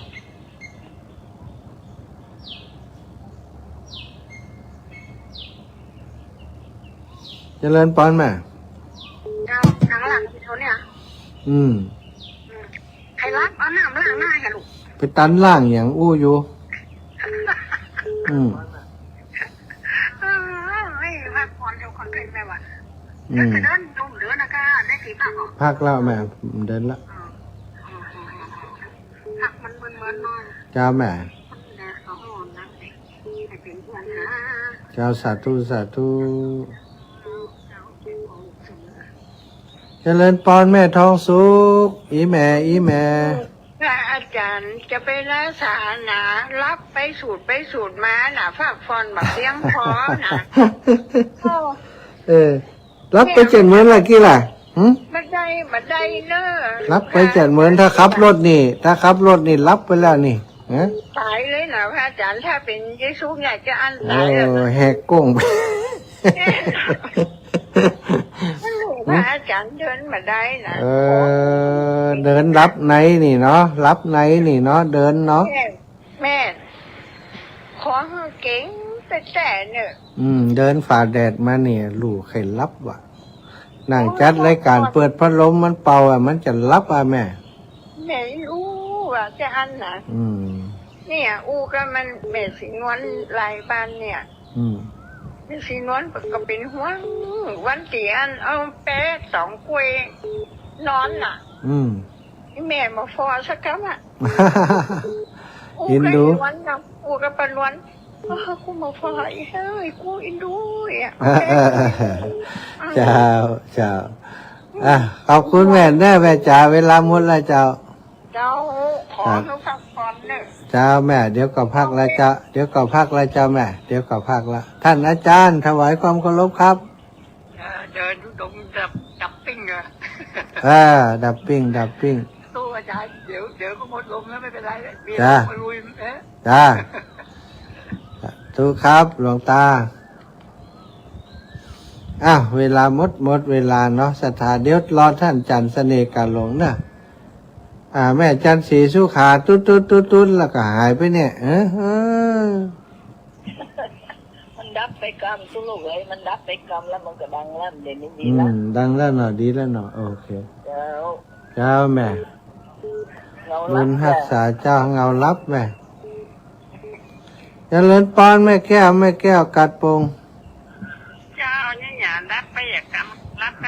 เจริญปอนแม่ เจ้า ข้างหลังที่เขาเนี่ย อืม อืม ใครรับเอาน้ำล้างหน้าให้ลูก ไปตันล้างหยังอู้อยู่ อืม เออ เฮ้ย พักผ่อนเดี๋ยวก่อนเกินไปว่ะ อืม แล้วจะเดินดุ่มเดินนะก้า ได้กี่พักเหรอ พักแล้วแม่ เดินละ อืม อืม อืม อืม อืม พักมันมึนๆหน่อย เจ้าแม่ เจ้า สาธุ สาธุ เจริญปอนแม่ทองสุข อีแม่ อีแม่ พระอาจารย์จะไปรักษานะ หลับไปสูดไปสูดมาน่ะ พักผ่อนบ่เพียงพอน่ะ โอ้ เออ หลับไปเจ็ดมื้อละกี้ล่ะ หึ บ่ได้ บ่ได้เน้อ หลับไปเจ็ดมื้อ ถ้าขับรถนี่ ถ้าขับรถนี่หลับไปแล้วนี่ ฮะ ต๋ายเลยน่ะ พระอาจารย์ ถ้าเป๋นเยซูเนี่ยจะอั้นต๋ายแล้วน่ะ โอ้ แหกโก้ง พระอาจารย์เดินบ่ได้น่ะ เออ เดินหลับในนี่เนาะ หลับในนี่เนาะ เดินเนาะ แม่ แม่ ขอหื้อเก๋งแต๊ๆ เน้อ อืม เดินฝ่าแดดมาเนี่ย ลู่ใค่หลับว่ะ นั่งจัดรายการ โอ้ย เปิดพัดลมมันเป่าอะ มันจะหลับอะแม่ แม่อู้ว่าจะอั้นน่ะ อืม เนี่ย อู้กับมัน แม่ศรีนวลหลายบ้านเนี่ย อืม แม่ศรีนวลก็เป๋นห่วง วันตี้อั้นเอาแป๊สองกล้วยนอนน่ะ อืม แม่บ่ฟ้อสักกำอะ อู้กับ เอ็นดู อีนวลน่ะ อู้กับป้านวล เออ กูบ่ฟ้ออีกเฮ้ย กูเอ็นดูอะ เจ้า เจ้า อ่ะ ขอบคุณแม่เน้อ แม่จ๋า เวลาหมดแล้วเจ้า เจ้า ขอหื้อพักผ่อนเน้อ เจ้าแม่ เดี๋ยวก็พักแล้วเจ้า เดี๋ยวก็พักแล้วเจ้าแม่ เดี๋ยวก็พักแล้ว ท่านอาจารย์ ถวายความเคารพครับ เออ เดินธุดงค์ดับ ดับปิ้งอะ อ่า ดับปิ้ง ดับปิ้ง สู้อาจารย์ เดี๋ยว เดี๋ยวก็หมดลมแล้ว ไม่เป็นไร เบียร์ จ้า มาลุย เอ๊ะ จ้า สาธุครับ หลวงตา อ้าว เวลาหมด หมดเวลาเนาะ ศรัทธา เดี๋ยวรอท่านจันทร์เสน่ห์กาหลงเนอะ อ่า แม่จันทร์ศรีสุขา ตุ๊ดตุ๊ดตุ๊ดตุ๊ด แล้วก็หายไปเนี่ย เออ เออ มันดับ ไปกำ ตุ๊ลูกเอ๋ย มันดับไปกำแล้ว มันก็ดังแล้ว เดี๋ยวนี้ดีแล้ว อืม ดังแล้วเนาะ ดีแล้วเนาะ โอเค เจ้า เจ้าแม่ เงาลับ บุญฮักษาเจ้า เงาลับแม่ เจริญปอนแม่แก้ว แม่แก้วกาดโป่ง เจ้า เนี่ย เนี่ย ดับไปอย่ากำ ลับไป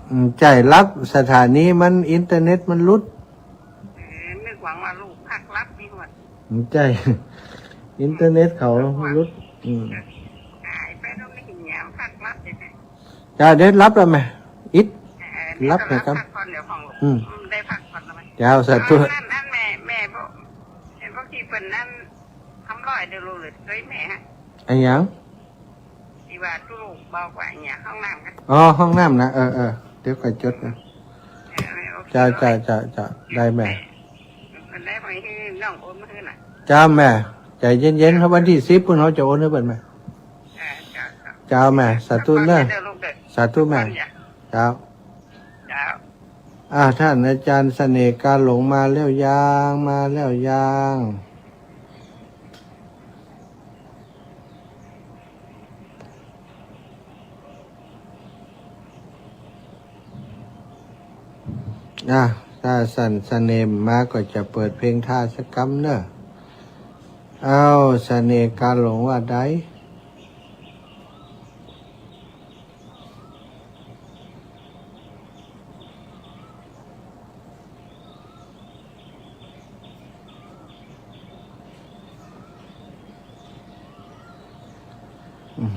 อืม ใจ้ ลับ สถานีมัน อินเทอร์เน็ตมันหลุด เออ นึกหวังว่าลูกฮักลับนี่หว่า ใจ้ อินเทอร์เน็ตเขาหลุด อืม หายไปแล้ว ไม่เห็นยามฮักลับเลยนะ เจ้า เดี๋ยวลับแล้วแม่ อิด เออ ลับเลยครับ พักผ่อนเดี๋ยวของลูก อืม อืม ได้พักผ่อนแล้วไหม เจ้า สาธุ อันนั้น อันแม่ แม่บอก เห็นพวกที่เปิ้นนั้น ทำร้อยเดี๋ยวรู้เลย ช่วยแม่ฮะ อะหยัง ที่ว่าตุ๊ลูกบอกว่าเนี่ย ห้องน้ำกัน อ๋อ ห้องน้ำนะ เออ เออ เดี๋ยวก่อนจดนะ เออ โอเค เจ้า เจ้า เจ้า เจ้า ได้แม่ เปิ้นได้ไปหื้อน้องโอนมาหื้อน่ะ เจ้าแม่ ใจ๋เย็นๆ ครับ วันตี้สิบพุ้นเฮาจะโอนหื้อเปิ้นแม่ เออ เจ้า เจ้า เจ้าแม่ สาธุเน่อ เด้อลูกเด้อ สาธุแม่ เจ้า เจ้า อ่า ต้านอาจ๋ารย์เสน่ห์กาหลงมาแล้วยัง มาแล้วยัง อ่ะ ถ้าสันเสน่ห์มาก็จะเปิดเพลงถ้าสักกำเน่อ เอ้า เสน่ห์กาหลงว่าใด อืม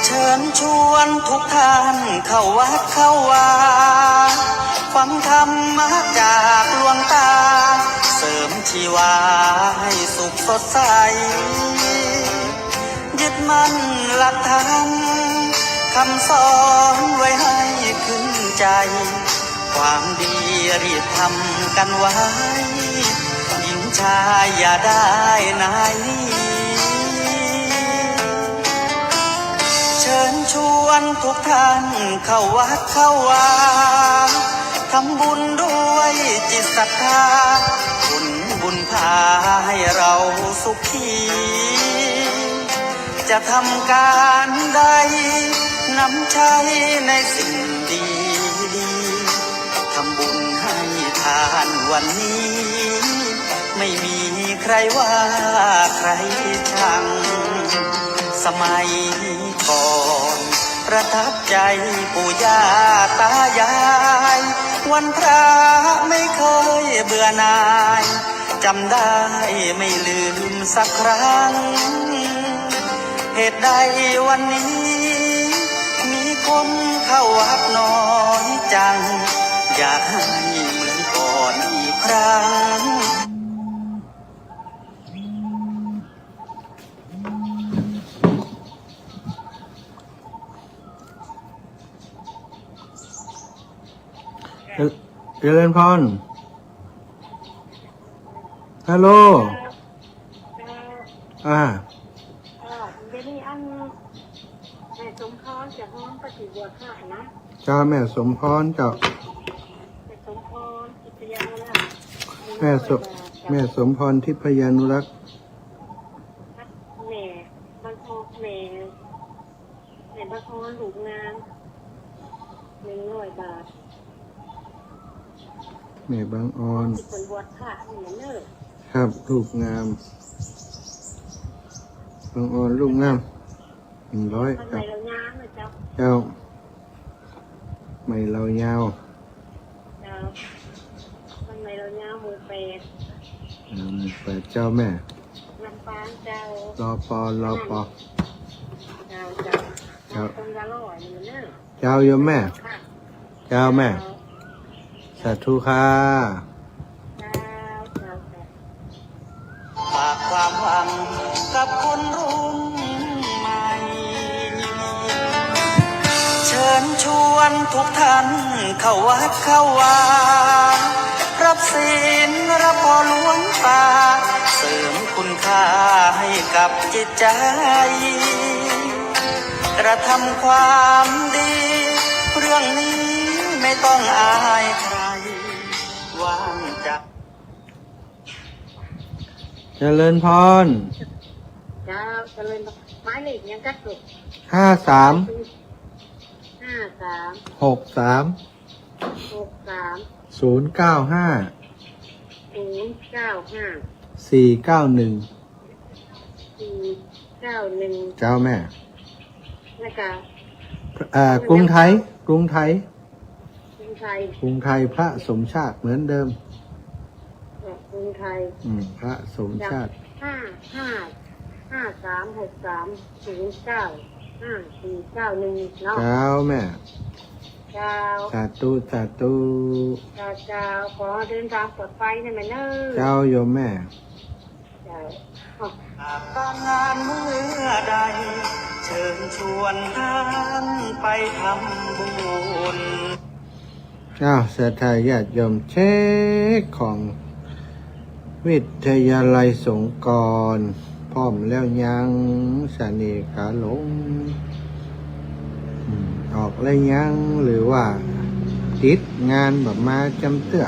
เชิญชวนทุกท่านเข้าวัดเข้าวา ฟังธรรมะจากหลวงตา เสริมชีวาให้สุขสดใส ยึดมั่นหลักธรรม คำสอนไว้ให้ขึ้นใจ ความดีรีบทำกันไว้ หญิงชายอย่าได้นายหนี เชิญชวนทุกท่านเข้าวัดเข้าวา ทำบุญด้วยจิตศรัทธา ผลบุญพาให้เราสุขี จะทำการใด นำใช้ในสิ่งดีๆ ทำบุญให้ทานวันนี้ ไม่มีใครว่าใครชัง สมัยก่อนประทับใจปู่ย่าตายาย วันพระไม่เคยเบื่อหน่าย จำได้ไม่ลืมสักครั้ง เหตุใดวันนี้ มีคนเข้าวัดน้อยจัง อยากให้เหมือนก่อนอีกครั้ง เจริญพร ฮัลโหล อ่า อ่า เดี๋ยวนี้อัน แม่สมพรจะฮ้องปฏิบัติค่ะนะ เจ้า แม่สมพรเจ้า แม่สมพรทิพยานุรักษ์ แม่สม- แม่สมพรทิพยานุรักษ์ แม่บางออน แม่ แม่บางออน ลูกงาม หนึ่งร้อยบาท แม่บางออน ที่เปิ้นบวชพระนี่เนอะ ครับ ลูกงาม บางออน ลูกงาม หนึ่งร้อย ครับ บ้านใหม่เหล่ายาวนะเจ้า เจ้า ใหม่เหล่ายาว เจ้า บ้านใหม่เหล่ายาว หมู่แปด อ่า หมู่แปด เจ้าแม่ ลำปางเจ้า รอปอ รอปอ เจ้า เจ้า เจ้า คนละร้อยอยู่เนอะ เจ้าโยมแม่ ค่ะ เจ้าแม่ เจ้า สาธุค่ะ เจ้า เจ้า เจ้า ฝากความหวังกับ คนรุ่นใหม่ เชิญชวนทุกท่านเข้าวัดเข้าวา รับศีลรับพรหลวงตา เสริมคุณค่าให้กับจิตใจ กระทำความดี เรื่องนี้ไม่ต้องอายใคร ว่างจาก เจริญพร เจ้า เจริญพร หมายเลขหยังจ๊ะลูก ห้าสาม ห้าสาม หกสาม หกสาม ศูนย์เก้าห้า ศูนย์เก้าห้า สี่เก้าหนึ่ง สี่เก้าหนึ่ง เจ้าแม่ แล้วก็ อ่า กรุงไทย กรุงไทย กรุงไทย กรุงไทย พระสมชาติเหมือนเดิม เออ กรุงไทย อืม พระสมชาติ ห้าห้า ห้าสาม หกสาม ศูนย์เก้า ห้าสี่เก้าหนึ่ง เนาะ เจ้าแม่ เจ้า สาธุ สาธุ เจ้า เจ้า ขอเดินทางปลอดภัยนะแม่เนอะ เจ้าโยมแม่ เจ้า หากการงานเมื่อใด เชิญชวนท่านไปทำบุญ อ้าว ศรัทธาญาติโยม เช็คของวิทยาลัยสงฆ์ก่อน พร้อมแล้วยัง เสน่ห์กาหลง อืม ออกแล้วยัง หรือว่าติดงานบ่มาจำเตื้อ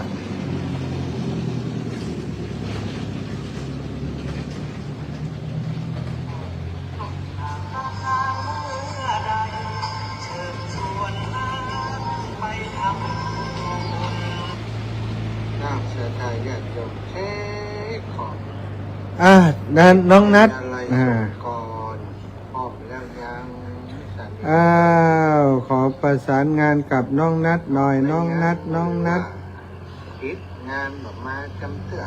อ้าว ศรัทธาญาติโยม เช็คของ อ่า นั้นน้องนัท อ่า ก่อน พร้อมแล้วยัง อ้าว ขอประสานงานกับน้องนัทหน่อย น้องนัท น้องนัท ติดงานบ่มาจำเตื้อ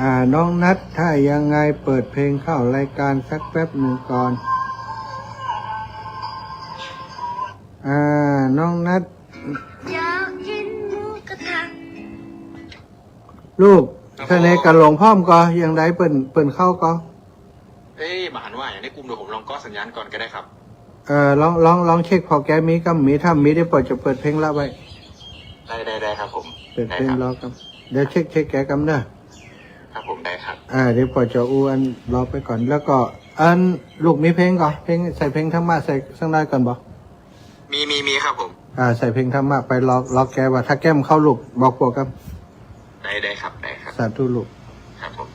อ่า น้องนัท ถ้ายังไงเปิดเพลงเข้ารายการสักแป๊บหนึ่งก่อน อ่า น้องนัท อยากกินหมูกระทะ ลูก ครับผม เสน่ห์กาหลงพร้อมก่อ อย่างใดเปิ้น เปิ้นเข้าก่อ เอ้ย บ่หันว่าอย่างในกลุ่ม เดี๋ยวผมลองก๊อกสัญญาณก่อนก็ได้ครับ เอ่อ ลอง ลอง ลองเช็คผ่อแกมีกำ มี ถ้ามีเดี๋ยวปอจะเปิดเพลงลับไว้ ได้ ได้ ได้ครับผม เปิดเพลง ได้ครับ รอกำ เดี๋ยวเช็ค เช็คแกกำเน้อ ครับผม ได้ครับ อ่า เดี๋ยวปอจะอู้อันรอไปก่อน แล้วก็อันลูกมีเพลงก่อ เพลง ใส่เพลงธรรมะใส่สักหน่อยก่อนบ่ มี มี มีครับผม อ่า ใส่เพลงธรรมะไป รอ รอแกว่า ถ้าแกบ่เข้าลูกบอกพวกกัน ได้ ได้ครับ ได้ครับ สาธุลูก ครับผม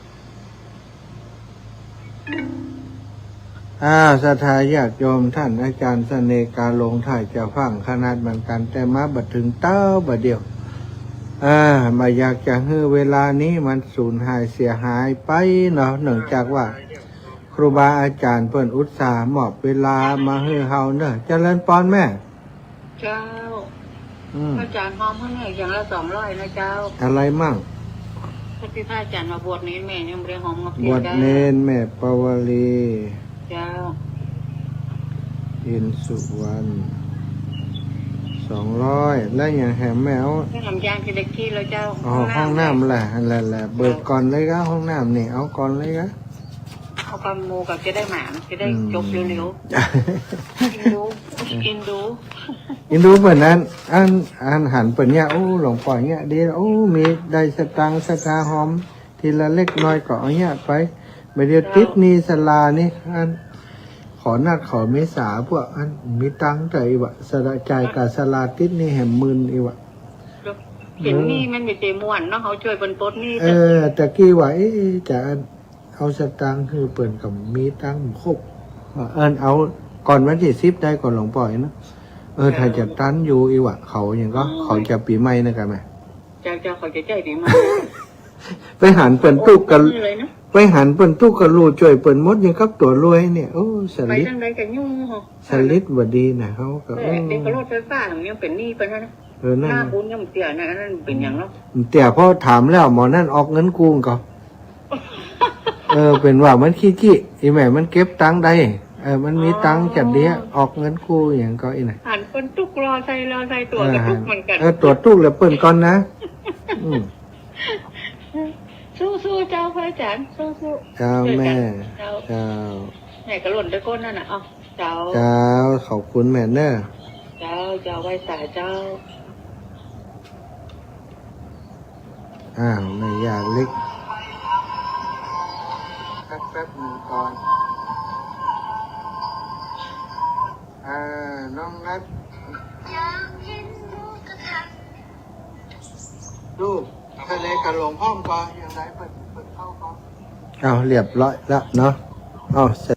อ่า ศรัทธาญาติโยม ต้านอาจ๋ารย์เสน่ห์กาหลง ถ้าจะฟังขนาดเหมือนกั๋น แต่มาบ่เถิงเต๊าบ่าเดียว อ่า บ่อยากจะหื้อเวลานี้มันสูญหายเสียหายไปเนาะ เนื่องจากว่า ครูบาอาจ๋ารย์เปิ้นอุตส่าห์มอบเวลามาหื้อเฮาเนาะ เจริญปอนแม่ เจ้า อืม พระอาจ๋ารย์ฮอมเฮาเนี่ยอย่างละสองร้อยนะเจ้า อะไรมั่ง พระที่พระอาจ๋ารย์มาบวชเณรแม่ยังบ่ได้ฮอมมาเพีย บวชเณรแม่ปวลี เจ้า อินสุวรรณ สองร้อย แล้วอย่างแหมแม่เอา แม่หอมยางที่ได้กี้แล้วเจ้า อ๋อ ห้องน้ำ ห้องน้ำแหละ อันแหละแหละ เบิกก่อนเลยก็ห้องน้ำนี่ เอาก่อนเลยก็ เอากำหมู่ก็จะได้หมาน จะได้ อืม จบเร็วๆ อินดู อินดู อินดูเปิ้นนั้น อัน อันหันเปิ้นเนี่ย โอ้ หลวงป้อเนี่ยดี โอ้ มีได้สตางค์สตางค์ฮอม ทีละเล็กน้อยก็เอาเนี่ยไป บ่าเดียว เจ้า ติดหนี้ศาลานี่ อัน ขอนัดขอเมษาพวกอัน มีตังค์แต่อีหวะ ศาลาจ่ายกับศาลาติดหนี้แหมหมื่นอีหวะ เห็นหนี้มันบ่ใจ้ม่วนเนาะ เฮาจ้วยเปิ้นปลดหนี้ เออ ตะกี้ว่า เอ๊ะ จะอัน เอาสตางค์หื้อเปิ้นก็มีตังค์บ่ครบ ว่าอันเอาก่อนวันตี้สิบได้ก่อนหลวงป้อเนาะ เออ เจ้า ถ้าจะตันอยู่อีหวะ เขาอย่างก็ อ๋อ เขาจะปี๋ใหม่นะกะแม่ เจ้า เจ้า เขาจะใจ้ปี๋ใหม่ ไปหันเปิ้นตุ๊กข์ก็ เลยนะ ไปหันเปิ้นตุ๊กข์ก็ฮู้จ้วยเปิ้นหมดอย่างกับตั๋วรวยเนี่ย โอ้ สลิด ไปตางใดก็ยุ่งเหรอ สลิดบ่ดีนะ เฮาก็ เออ เออ เดี๋ยวก็รถไฟฟ้ายังเป๋นหนี้เปิ้นนะ เออ นั่น หน้าบุญยังเตี้ยนะ อันนั้นเป๋นหยังเนาะ เตี้ยเพราะถามแล้วหมอนั่นออกเงินกู้ก่อ เออ เป๋นว่ามันขี้จี้ อีแม่มันเก็บตังค์ได้ เออ มันมีตังค์จัดเดีย อ๋อ ออกเงินกู้อย่างก็อีน่ะ หันเปิ้นตุ๊กข์รอใส่ รอใส่ตั๋ว เออ ก็ตุ๊กข์เหมือนกั๋น เออ ตั๋วตุ๊กข์แล้วเปิ้นก่อนนะ อืม สู้ๆ เจ้า พระอาจารย์ สู้ๆ เจ้า ช่วยกั๋น แม่ เจ้า เจ้า แม่ก็หล่นตะก้นนั่นน่ะ เอ้า เจ้า เจ้า ขอบคุณแม่เน่อ เจ้า เจ้า ไหว้สา เจ้า อ้าว แม่ย่าเล็ก แป๊บๆ นึ่งก่อน อ่า น้องนัท ลูก ทะเลกับหลวงพ่อมก่อน อย่างไรเปิด เปิดเข้าก่อน เอา เรียบร้อยแล้วเนาะ เอา เสร็